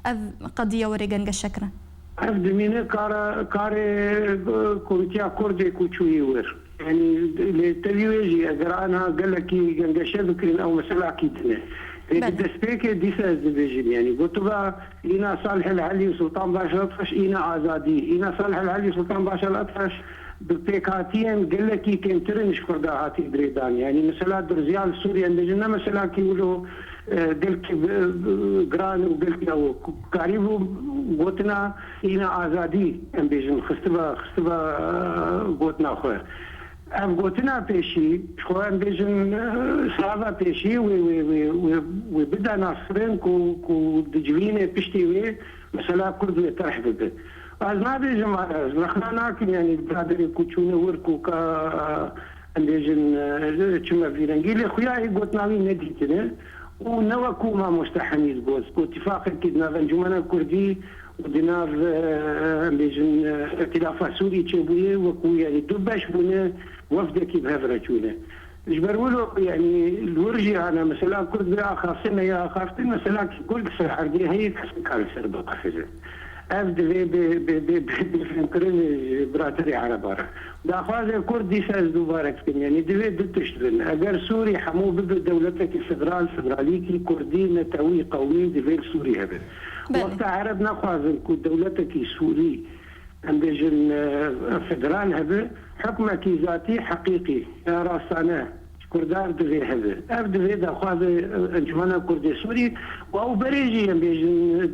ev qediye were gengeşekirin? Ev dimîne kara, karê, e, Komîteya Kurdê ku çûyî wir. Yanî lê tevî wê jî eger anha gelekî gengeşe bikirin ew meselakî din e. Lê di Belê. destpêkê dîsa ez dibêjim, yanî gotiba îna Salih El Elî û Sultan Baş El Atreş îna azadî. Îna Salih El Elî û Sultan Baş El Atreş bi pêkhatiyên gelekî kêmtir in ji Kurda hatî girêdan. Yanî mesela durziya li Sûriye em bêjin ne meselakî wilo, e, gelkî, e, giran û gelkî ew ku karîbû gotina îna azadî em bêjin xistiba, xistiba, e, gotina xwe. Ev gotina pêşî, ji xwe em bêjin, e, sava pêşî wê, wê, wê, wê, wê bide naskirin ku, ku di civînê piştî wê mesela Kurd wê terh bibe. Ez nabêjim, ez rexna nakim, yanî biraderê ku çûne wir ku ka, em bêjin, e, çime vî rengî, lê xuya ê gotina wî nedîtine û ne wekû mamoste Hemîd got, ku tifaqekî di nav Encûmena Kurdî û di nav, e, em bêjin, e, Îtîlafa Sûrî çêbûye, wekû, yanî du beş bûne, wefdekî bi hev re çûne. Ji ber wilo, yanî li wir jî hane, mesela Kurd bê axaftin, neyê axaftin, mesela ki Kurd li ser erdê heye, kes nikare ser biaxife. Ev divê bê, bê, bê, bê, bê fêmkirin ji biraderê Ereba re. Daxwazê Kurd dîsa ez dubare dikim, yanî divê du tişt bin. Eger Sûrî hemû bibe dewletekî federal, federalîkî Kurdî, netewî, qewmî, divê li Sûrî hebe. Belê. Wexta Ereb nexwazin ku dewletekî Sûrî em bêjin, e, federal hebe, hukmekî zatî heqîqî ya rastane ji Kurdan divê hebe. Ev divê daxwazê, e, Encûmena Kurdê Sûrî û ew berê jî em bêjin, e,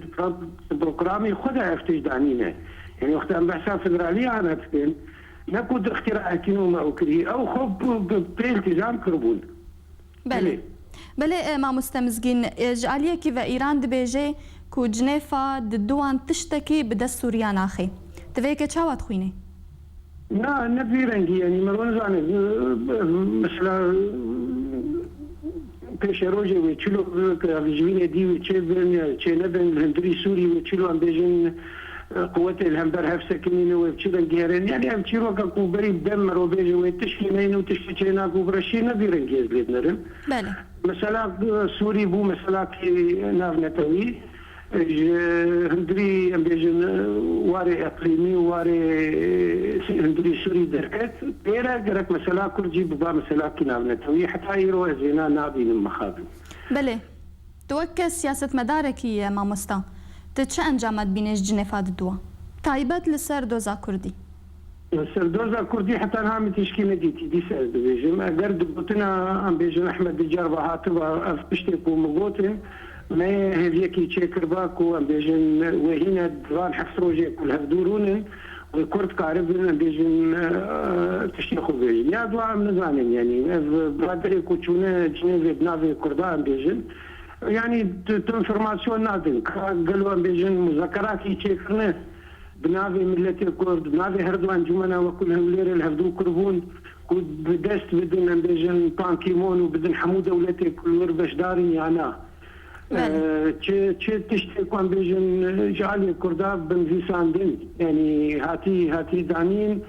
di programê xwe de ev tişt danîne. Yanî wexta em behsa federalî ana dikin, ne ku di îxtîraekî nû me ew kirî, ew xwe bi, bi pê îltîzam kiribûn. Belê. Belê. Belê, e, mamoste Mizgîn, e, ji aliyekî ve Îran dibêje ku Cinêfa di duwan tiştekî bi dest Sûriya naxê. Tu vê yekê çawa dixwînî? Na, ne vî rengî, yanî, merwan zane, e, e, mesela, e, pêşerojê wê çilo, e, ji vînê dî wê çê bin ya çê nebin, li hundirî Sûrî wê çilo, em bêjin, e, quwetê li hember hev sekinîne, wê bi çi rengî herin. Yanî, ev çîroka ku berî dem merov bêje wê tiştî neyne û tiştî çêna ku bireşî, ne vî rengî ez lê dinerim. Belê. Mesela, e, Sûrî bû meselakî navnetewî, e, ji hundirî, em bêjin, e, warê eqlîmî û warê, e, hundirî Sûrî derket. Pê re gerek mesela Kurd jî biba meselakî navnetewî. Heta îro ez vêna nabînim mixabin. Belê. Tu weke siyasetmedarekî ye, mamosta. Tu çi encama dibînî ji Cinêfa di duwa? Taybet li ser doza Kurdî. Sirdoza Kurdî heta niha min tişkî nedîtî, dîsa ez dibêjim. Eger di gotina, em bêjin, Ehmed Dicar ve hatiba ev tiştê ku min gotin, me hêviyekî çêkiriba ku, em bêjin, wê hîne di van heft rojê ku li hevdû rûnin, wê Kurd karibin, em bêjin, e, tiştê xwe bêjin. Ya dua em nizanin, yanî ev biraderê ku çûne Cinêvê bi navê Kurda, em bêjin, yanî tu, tu înformasyon nadin. Ka gelo, em bêjin, muzekerakî çêkirine bi navê miletê Kurd, bi navê her du encûmena wekul Hewlêrê li hevdû kiribûn, ku bi dest bidin, em bêjin, Ban Ki-moon û bidin hemû dewletê ku li wir beşdar in ya na. Belê. Ee, çi, çi tiştê ku em bêjin, ji aliyê Kurda binivîsandin, yanî hatî, hatî danîn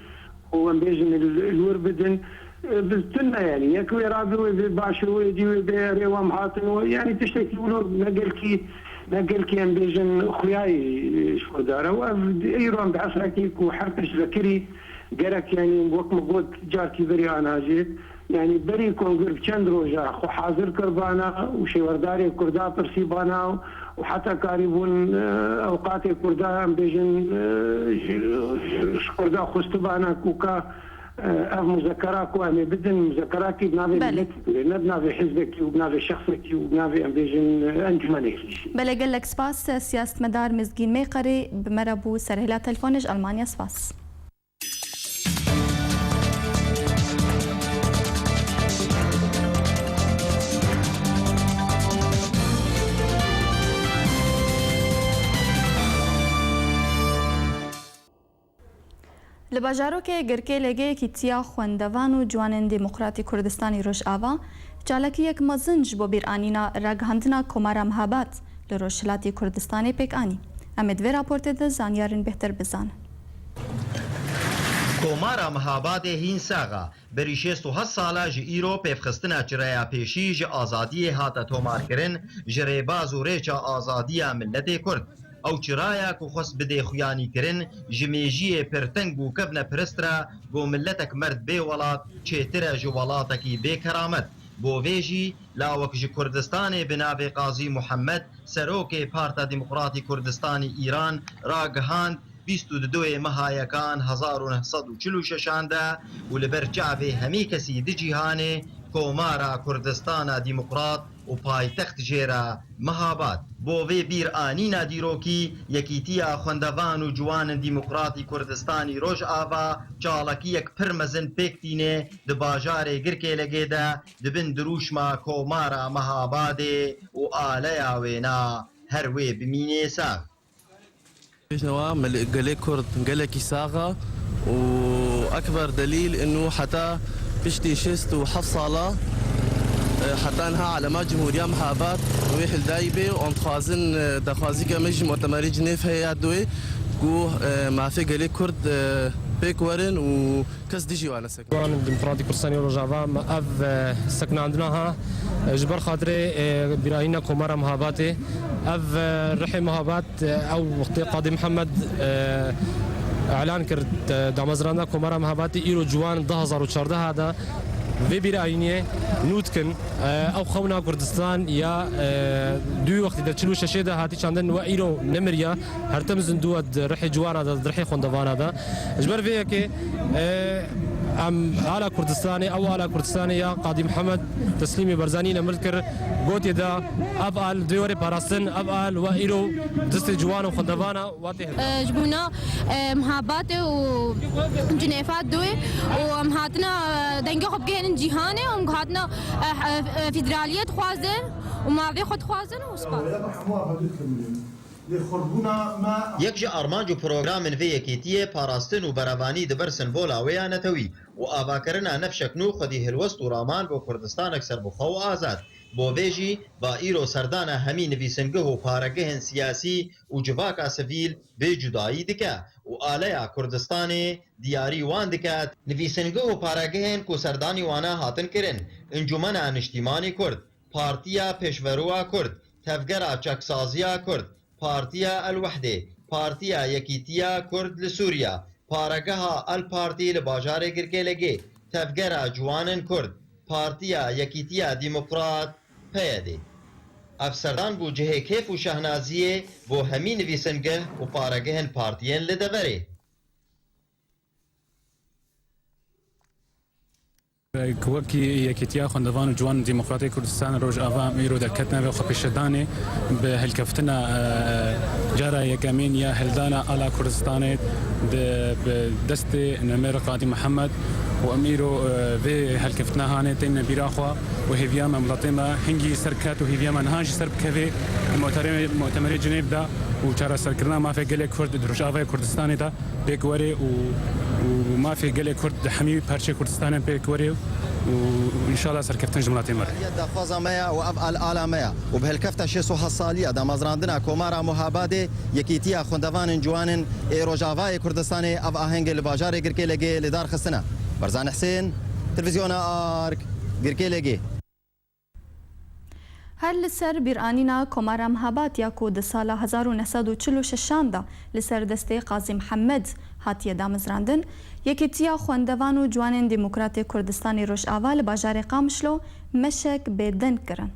û em bêjin li, li wir bidin. Bi tune, yanî yek wê rabe, wê bê baş e, wê dî wê bê erê, wam hatin, wê, yanî tiştekî wilo ne gelkî, ne gelkî em bêjin xuyayî ji xwe dare. Û ev îro em di esrekî ku her tişt vekirî gerek, yanî wek min got carkî berî ana jî, yanî berî kongir bi çend roja xwe hazir kiribana û şêwerdarê Kurda pirsîbana û heta karîbûn, e, ewqatê Kurda, em bêjin, e, ji, ji Kurda xwestibana ku ka Ev muzekera ku em ê bidin, muzekerakî bi navê Belê. Miletî Kurê, ne bi navê hizbekî û bi navê şexsekî û bi navê, em bêjin, encûmenekî jî. Belê, gelek spas. Siyasetmedar Mizgîn Meyqerî bi me re bû serhêla telefonê ji Almanya. Spas. Li bajarokê Girkêlêgê Yekîtiya Xwendevan û Ciwanên Demokratî Kurdistanî Rojava çalakiyek mezin ji bo bîranîna ragihandina Komara Mehabad li Rojhilatî Kurdistanê pêk anî. Em ê di vê raportê de zanyarên bêhtir bizanin. Komara Mehabadê hîn sax e. Berî şêst û heft sala ji îro pêvxistina çireya pêşî ji azadiyê hate tomarkirin, ji rêbaz û rêça azadiya miletê Kurd. Ew çiraya ku xwest bidê xuyanîkirin, ji mêjiyê pirteng û kevnepirist re, ku miletek merd bê welat çêtir e ji welatekî bê keramet. Bo vê jî lawek ji Kurdistanê bi navê Qazî Muhammed, serokê Parta Demokratî Kurdistanî Îran, ragihand, bîst û du meha yekan hezar û neh sed û çil û şeşan de û li ber çavê hemî kesî di cîhanê Komara Kurdistana Demokrat û paytext jê re Mehabad. Bo vê bîranîna dîrokî, Yekîtiya Xwendevan û Ciwanên Demokratî Kurdistanî Rojava çalakiyek pir mezin pêk tîne di bajarê Girkêlegê de di bin dirûşma Komara Mehabadê û aleya wêna her wê bimînê sax. Pêşnewa mil-, gelê Kurd gelekî sax e û ekber delîl inu heta piştî şêst û heft sala, e, heta niha elema Cumhuriya Mehabad wê hildayî bê û em dixwazin, e, daxwazîke me ji Mutemerî Cinêv heye ya duwê ku, e, mafê gelê Kurd, e, pêk werin û kes dijî wan nesekine. Ciwanên Demokratîk Kurdistanê Rojava me ev, e, sekinandina ha, e, ji ber xatirê, e, bîranîna Komara Mehabatê. Ev, e, rihê Mehabat, e, ew wextê Qadî Mihemed, e, elan kir, e, damezranda Komara Mehabatê îro ciwan du hezar û çardeh de vê bîranînê nû dikin. E, ew xewna Kurdistan ya, e, dû wextî de çil û şeşê de hatî çandin we îro nemiriya. Her tim zindû e di rihê ciwana de, di rihê xwendevana de. Ji ber vê yekê, e, em ala Kurdistanê, ew ala Kurdistanê ya Qadî Mihemed Teslîmê Berzanî nemir kir, gotê de ev al dê were parastin, ev al we îro destê ciwan û xwendevana we tê hildan. E, ji bona, e, Mehabate û Cinêfa duyê û em hatina, e, dengê xwe bigihênin cîhanê û em hatina, e, e, federaliyê dixwazin û mavê xwe dixwazin û spas. Yek ji armanc û programên vê yekîtiyê parastin û berevanî di ber sembola wê ya netewî û avakirina nefşek nû xwedî hilwest û raman bo Kurdistanek serbixwe û azad. Bo vê jî ba îro serdana hemî nivîsingeh û paregehên siyasî û civaka sivîl bê cudayî dike û aleya Kurdistanê diyarî wan dike. Nivîsingeh û paregehên ku serdanî wana hatin kirin, Encûmena Niştîmanî Kurd, Partiya Pêşveroya Kurd, Tevgera Çeksaziya Kurd, Partiya El Wehdê, Partiya Yekîtiya Kurd li Sûriya, Paregeha El Partî li bajarê Girkêlegê, Tevgera Ciwanên Kurd, Partiya Yekîtiya Demokrat, P Y D. Ev serdan bû cihê kêf û şehnaziyê bo hemî nivîsingeh û paregehên partiyên li deverê. Wekî Yekîtiya Xwendevan û Ciwanên Demokratê Kurdistan Rojava em îro derketine vê xwepêşandanê bi hilkeftina, e, cara yekemîn ya hildana ala Kurdistanê di, bi destê Nemêr Qadî Mihemed û em îro, e, vê helkeftina hanê têne bîra xwe û hêviya me miletê me hingî ser ket û hêviya me niha jî ser bikeve di muterê-, mutemerê Cinêv de û çareserkirina mafê gelê Kurd di Rojavayê Kurdistanê de pêk were û, û mafê gelê Kurd di hemî parçeyê Kurdistanê pêk were û înşallah serkeftin ji miletê me re. Daxwaza me ya û ev al-, ala me ya û bi helkefta şêst û heft saliya damezrandina Komara Muhabadê, Yekîtiya Xwendevanên Ciwanên ê Rojavayê Kurdistanê ev ahengê li bajarê Girkêlegê li dar xistine. Barzan Husên, Televîzyona Ark, Girkêlegê. Her li ser bîranîna Komara Mihabat ya ku di sala hezar û neh sed û çil û şeşan de li ser destê Qazî Mihemed hatiye damezrandin, Yekîtiya Xwendevan û Ciwanên Demokratê Kurdistanê Rojava li bajarê Qamişlo meşek bêdeng kirin.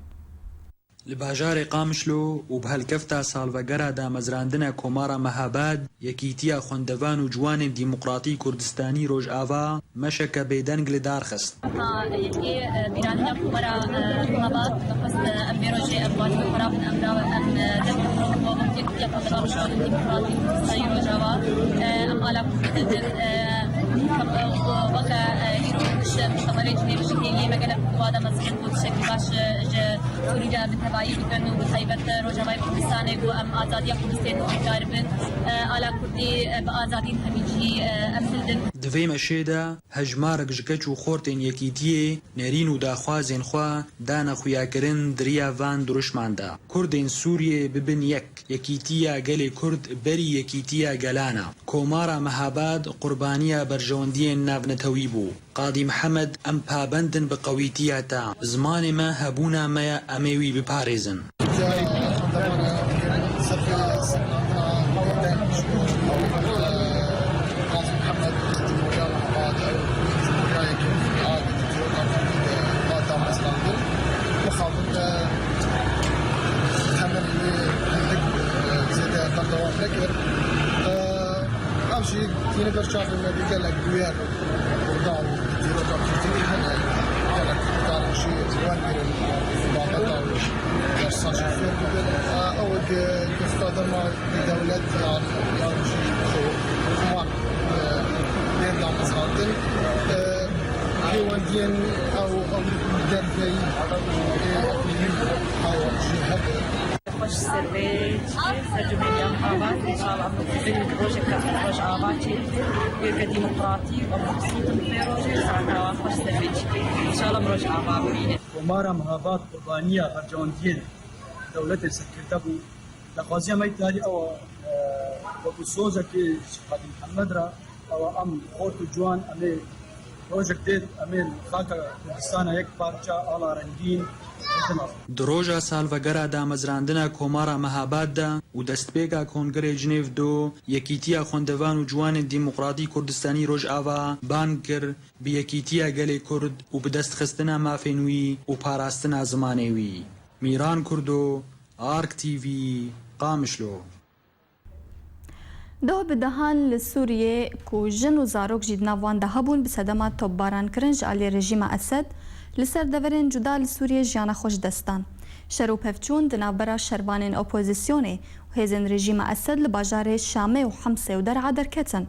Li bajarê Qamişlo û bi helkefta salvegera damezrandina Komara Mihabad, Yekîtiya Xwendevan û Ciwanên Demokratî Kurdistanî Rojava meşeke bêdeng li dar xist. Heta yekê, e, bîranîna Komara, e, Mihabad, dixwest, e, em vê rojê em baş bi xwe rabin, em ra-, em, e, dem Yekîtiya Xwendevan û Ciwanên Demokratî Kurdistanî Rojava, e, em ala Kurd didin, e, em, e, weke, e, îro ji mutemerê Cinêv ji hêliyê me gelek xwe da mezin û tiştekî baş, e, ji Sûrî re bi tevayî bikin û bi taybet Rojavayê Kurdistanê ku em azadiya Kurdistanê bikaribin, e, ala Kurdî, e, bi azadî hemî cihî, e, em hildin. Di vê meşê de hejmarek ji keç û xortên Yekîtiyê nerîn û daxwazên xwe dane xuyakirin di riya van dirûşman de. Kurdên Sûriyê bibin yek. Yekîtiya gelê Kurd berî yekîtiya gelan e. Komara Mehabad qurbaniya berjewendiyên navnetewî bû. Qadî Mihemed, em pabend in bi qewîtiya te. Zimanê me hebûna me ye, em ê wî biparêzin. Qazî Mihemed, Cumhuriya Mehabad, Cumhuriya Yekemîn a Yekîtiya Kurdistanê, e, damezrandin. Mixabin de temelê wê hindik, e, zêde berdewam nekir. E, ev jî tîne ber çavê me bi gelek bûyer Kurdan û dîroka Kurdî hene. Gelek Kurdan jî wergirin babeta wê dersa jî fêr bibin. E, ew ê ku, ku dema dewlet yan, yan jî hikûman, e, bên damezrandin, e, pêwendiyên ew, ew derveyî, e, ew jî hebe. Xweş ser vê çî, ser cumhuriya ava, înşallah rojek roj ava çê, wê ke demokratî û demokrasî vê rojê, serkava xweş ser vê çî. Înşallah roj ava bimîne. Komara Mihabad qurbaniya bercewendiyên dewletên serkirde bû. Daxwaziya me îtidarî ew e, wekû sozekê ji Qadî Mihemed re, ew e, em xort û ciwan, em ê rojek dê, em ê xaka Kurdistana yek parça, ala rengîn, bikin. Di roja salvegera damezrandina Komara Mehabad de û destpêka Kongrê Cinêv do, Yekîtiya Xwendevan û Ciwanên Demokratî Kurdistanî Rojava bang kir bi yekîtiya gelê Kurd û bi destxistina mafên wî û parastina zimanê wî. Mîran Kurdo, Ark T V, Qamişlo. Doh bi dehan li Sûriyê ku jin û zarok jî di nav wan de hebûn, bi sedema topbarankirin ji alî rejîma Esed, li ser deverên cuda li Sûriyê jiyana xwe ji dest dan. Şer û pevçûn di navbera şervanên opozisyonê û hêzên rejîma Esed li bajarê Şamê û Himsê û Der'a derketin.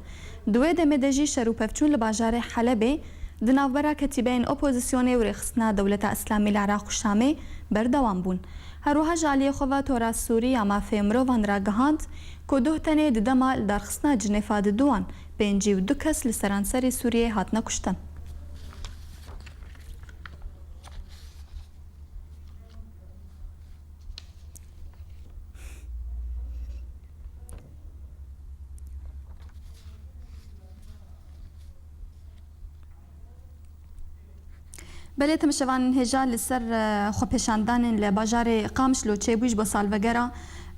Di wê demê de jî şer û pevçûn li bajarê Helebê di navbera ketîbeyên opozisyonê û rêxistina Dewleta Îslamî li Iraq û Şamê berdewam bûn. Her wiha ji aliyê xwe ve Tora Sûrî ya Mafê Mirovan ragihand ku doh tenê di dema lidarxistina Cinêfa di duan pêncî û du kes li seranserê Sûriyê hatine kuştin. Belê, temaşevanên hêja, li ser, e, xwepêşandanên li bajarê Qamişlo çêbûyî ji bo salvegera,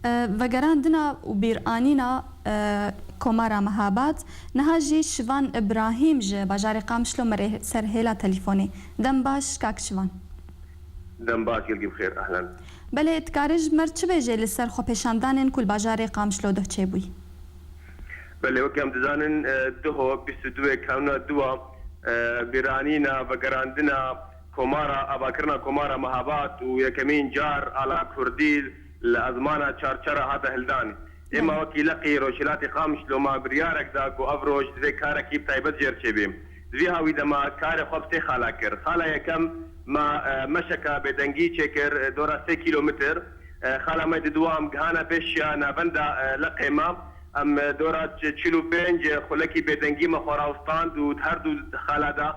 e, vegerandina û bîranîna, e, Komara Mehabad. Niha jî Şivan Îbrahîm ji bajarê Qamişlo me rê ser hêla telîfonê. Dem baş, kak Şivan. Dem baş, gelkî bi xêr, ehlen. Belê, dikarî ji me re çi bêjê li ser xwepêşandanên ku li bajarê Qamişlo doh çêbûyî? Belê, weke em dizanin, e, duho bîst û duwê kewna duwa, e, bîranîna, vegerandina komara, avakirina komara Mehabad û yekemîn car ala Kurdî li ezmana Çarçera hate hildan. Ema wekî leqî Rojhilatê Qamişlo me biryarek da ku ev roj divê karekî bi taybet jê re çêbê. Di vî hawî de me karê xwe bi sê xala kir. Xala yekem me, e, meşeka bêdengî çêkir, e, dora sê kîlometr. E, xala me di dua em gihana pêşiya navenda, e, leqê me. Em, e, dora ç-, çil û pênc, e, xulekî bêdengî me xwe rawistand û her du xala de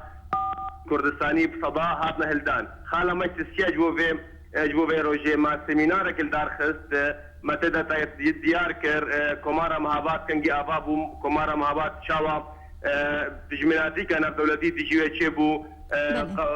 Kurdistanî bi seda hatine hildan. Xala me tisiya ji bo vê, e, ji bo vê rojê me semînarek li dar xist, e, me tê de tay-, di-, diyar kir, e, komara Mehabad kengî ava bû, komara Mehabad çawa, e, dijminatîka navdewletî dijî wê çêbû, e, Belê. qa-,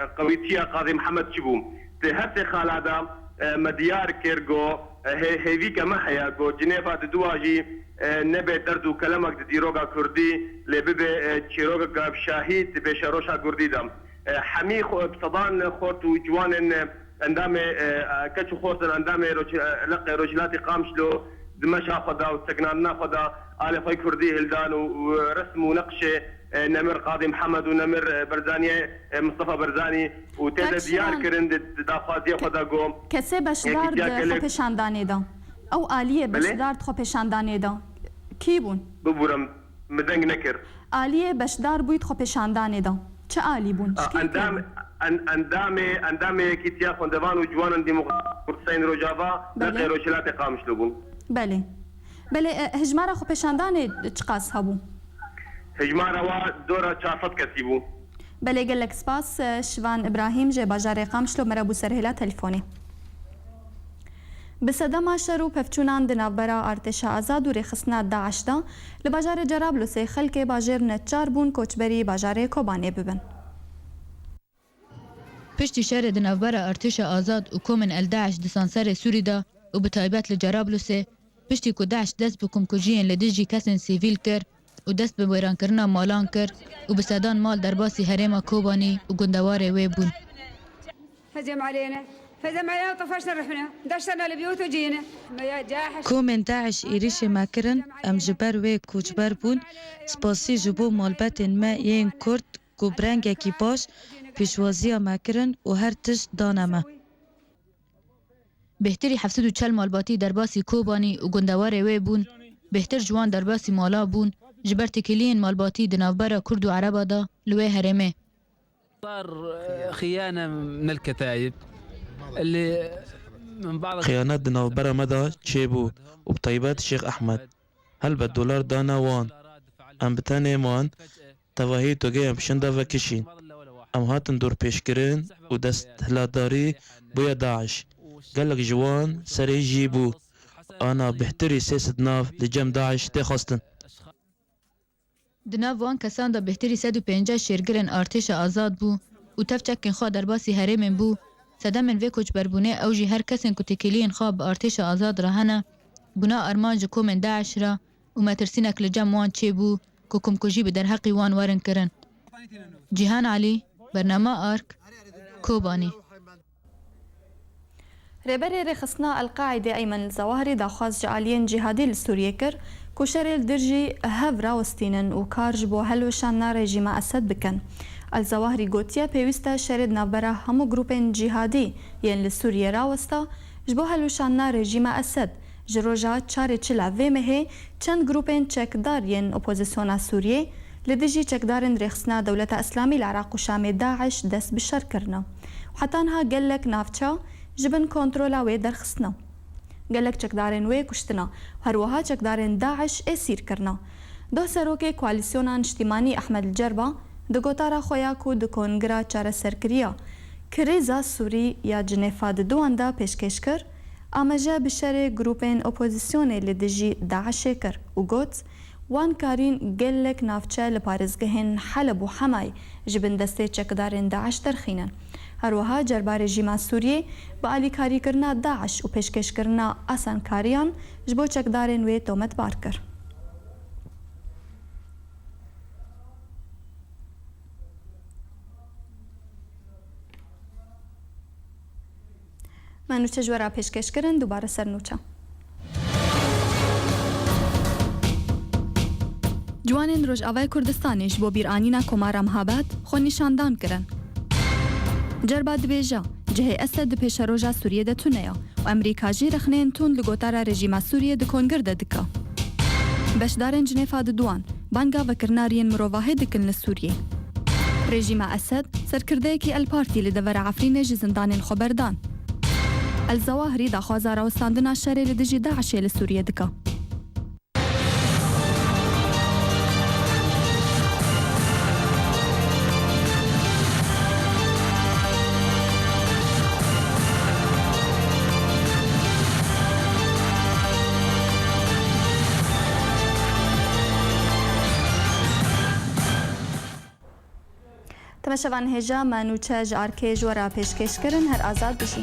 e, qewîtiya Qazî Mihemed çi bû. Di her sê xala de, e, me diyar kir ku, e, hê-, hêvîke me heye ku Cinêva di dua jî, e, nebe derd û kelemek di dîroka Kurdî, lê bibe, e, çîrokeke bi şahî di pêşeroşa Kurdî de. E, hemî xwe-, bi sedan xort û ciwanên, e, endamê, e, keç û xortên endamê roj-, e, leqê Rojhilatê Qamişlo di meşa xwe de û sekinandina xwe de alê xwe Kurdî hildan û, û resm û neqşê, e, nemir Qadî Mihemed û nemir, e, Berzaniyê, e, Mistefa Berzanî û tê de Kek diyar Şivan, kirin di, di daxwaziya xwe de got. Kesê beşdar di xwepêşandanê de. Ew aliyê Belê? beşdar di xwepêşandanê de kî bûn? Biburim, min deng nekir. Aliyê beşdar bûyî di xwepêşandanê de. Çi alî bûn? Çi A, kêkê endam-, bûn? en-, endamê, endamê Yekîtiya Xwendevan û Ciwanan Demokrat Kurdistanê Rojava, Belê. leqê Rojhilatê Qamişlo bûn. Belê. Belê, e, hejmara xwepêşandanê çiqas hebû? Hejmara wa dora çar sed kesî bû. Belê, gelek spas, e, Şivan Îbrahîm ji bajarê Qamişlo me re bû ser hêla telefonê. Bi sedema şer û pevçûnan di navbera Artêşa Azad û Rêxistina DAIŞ de, li bajarê Cerablûsê xelkê bajêr neçar bûn koçberî bajarê Kobanê bibin. Piştî şerê di navbera Artêşa Azad û komên El DAIŞ di sanserê Sûrî de û bi taybet li Cerablûsê, piştî ku DAIŞ dest bi komkujiyên li dijî kesên sivîl kir û dest bi wêrankirina malan kir û bi sedan mal derbasî herêma Kobanî û gundewarê wê bûn. هجم علينا، هجم علينا وطفشنا رحنا، دشنا البيوت وجينا. يا جاحش. Komên DAIŞ êrîşê me kirin, em ji ber wê koçber bûn. Spasî ji bo malbetên me yên Kurd ku bi rengekî baş pêşwaziya me kirin û her tişt dane me. Bêhtirî heft sed û çel malbatî derbasî Kobanî û gundewarê wê bûn. Bêhtir ji wan derbasî mala bûn, ji ber têkiliyên malbatî di navbera Kurd û Ereba de li wê herêmê. صار خيانة من الكتايب اللي من بعض Xiyanet di navbera me de çêbû û bi taybet Şêx Ehmed. Helbet dolar dane wan. Em bi tenê man, tevahî togê em şinda vekişîn. Em hatin dorpêçkirin û desthilatdarî bûye DAIŞ. Gelek ji wan serê jî bû. Ana bêhtirî sê sed nav li cem DAIŞ tê xwestin. Di nav wan kesan de bêhtirî sed û pêncî şêrgirên Artêşa Azad bû û tev çekên xwe derbasî herêmên bû. Sedemên vê koçberbûnê ew jî her kesên ku têkiliyên xwe bi Artêşa Azad re hene, bûna armanc ji komên DAIŞ re û metirsînek li cem wan çêbû ku komkujî bi derheqî wan werin kirin. Cîhan Elî, Bernama Ark, Kobanî. Rêberê Rêxistina El-Qaîdê Eymen El-Zewahrî daxwaz ji aliyên cîhadî li Sûriyê kir ku şerê li dijî hev rawestînin û kar ji bo hilweşandina rejîma Esed bikin. El-Zewahrî gotiye, pêwîst e şerê di navbera hemû grûpên cîhadî yên li Sûriyê rawesta ji bo hilweşandina rejîma Esed. Ji roja çarê çila vê mehê çend grûpên çekdar yên opozisyona Sûriyê li dijî çekdarên Rêxistina Dewleta Îslamî li Iraq û Şamê DAIŞ dest bi şer kirine û heta niha gelek navça ji bin kontrola wê derxistine. Gelek çekdarên wê kuştine û her wiha çekdarên DAIŞ êsîr kirine. Doh serokê Koalîsyona Niştîmanî Ehmed El-Cerba di gotara xwe ya ku di Kongira Çareserkiriya Krîza Sûrî ya Cinêfa di duwan de pêşkêş kir, amaje bi şerê grûpên opozisyonê li dijî DAIŞê kir û got, wan karîn gelek navçe li parêzgehên Heleb û Hemayê ji bin destê çekdarên DAIŞ derxînin. Her wiha cerba rejîma Sûriyê bi alîkarîkirina DAIŞ û pêşkêşkirina asankariyan ji bo çekdarên wê tometbar kir. Me nûçe ji we re pêşkêş kirin, dubare ser nûçe. Ciwanên Rojavayê Kurdistanê ji bo bîranîna Komara Mehabad xwenîşandan kirin. Cerba dibêje, cihê Esed di pêşeroja Sûriyê de tune ye û Amerîka jî rexneyên tund li gotara rejîma Sûriyê di kongir de dike. Beşdarên Cinêfa Diduan banga vekirina riyên mirovahî dikin li Sûriyê. Rejîma Esed serkirdeyekî El Partî li devera Efrînê ji zindanên xwe berdan. El Zewahirî daxwaza rawestandina şerê li dijî DAIŞê li Sûriyê dike. Temaşevan hêja me nûçe ji arkê ji we re pêşkêş kirin, her azad bijî.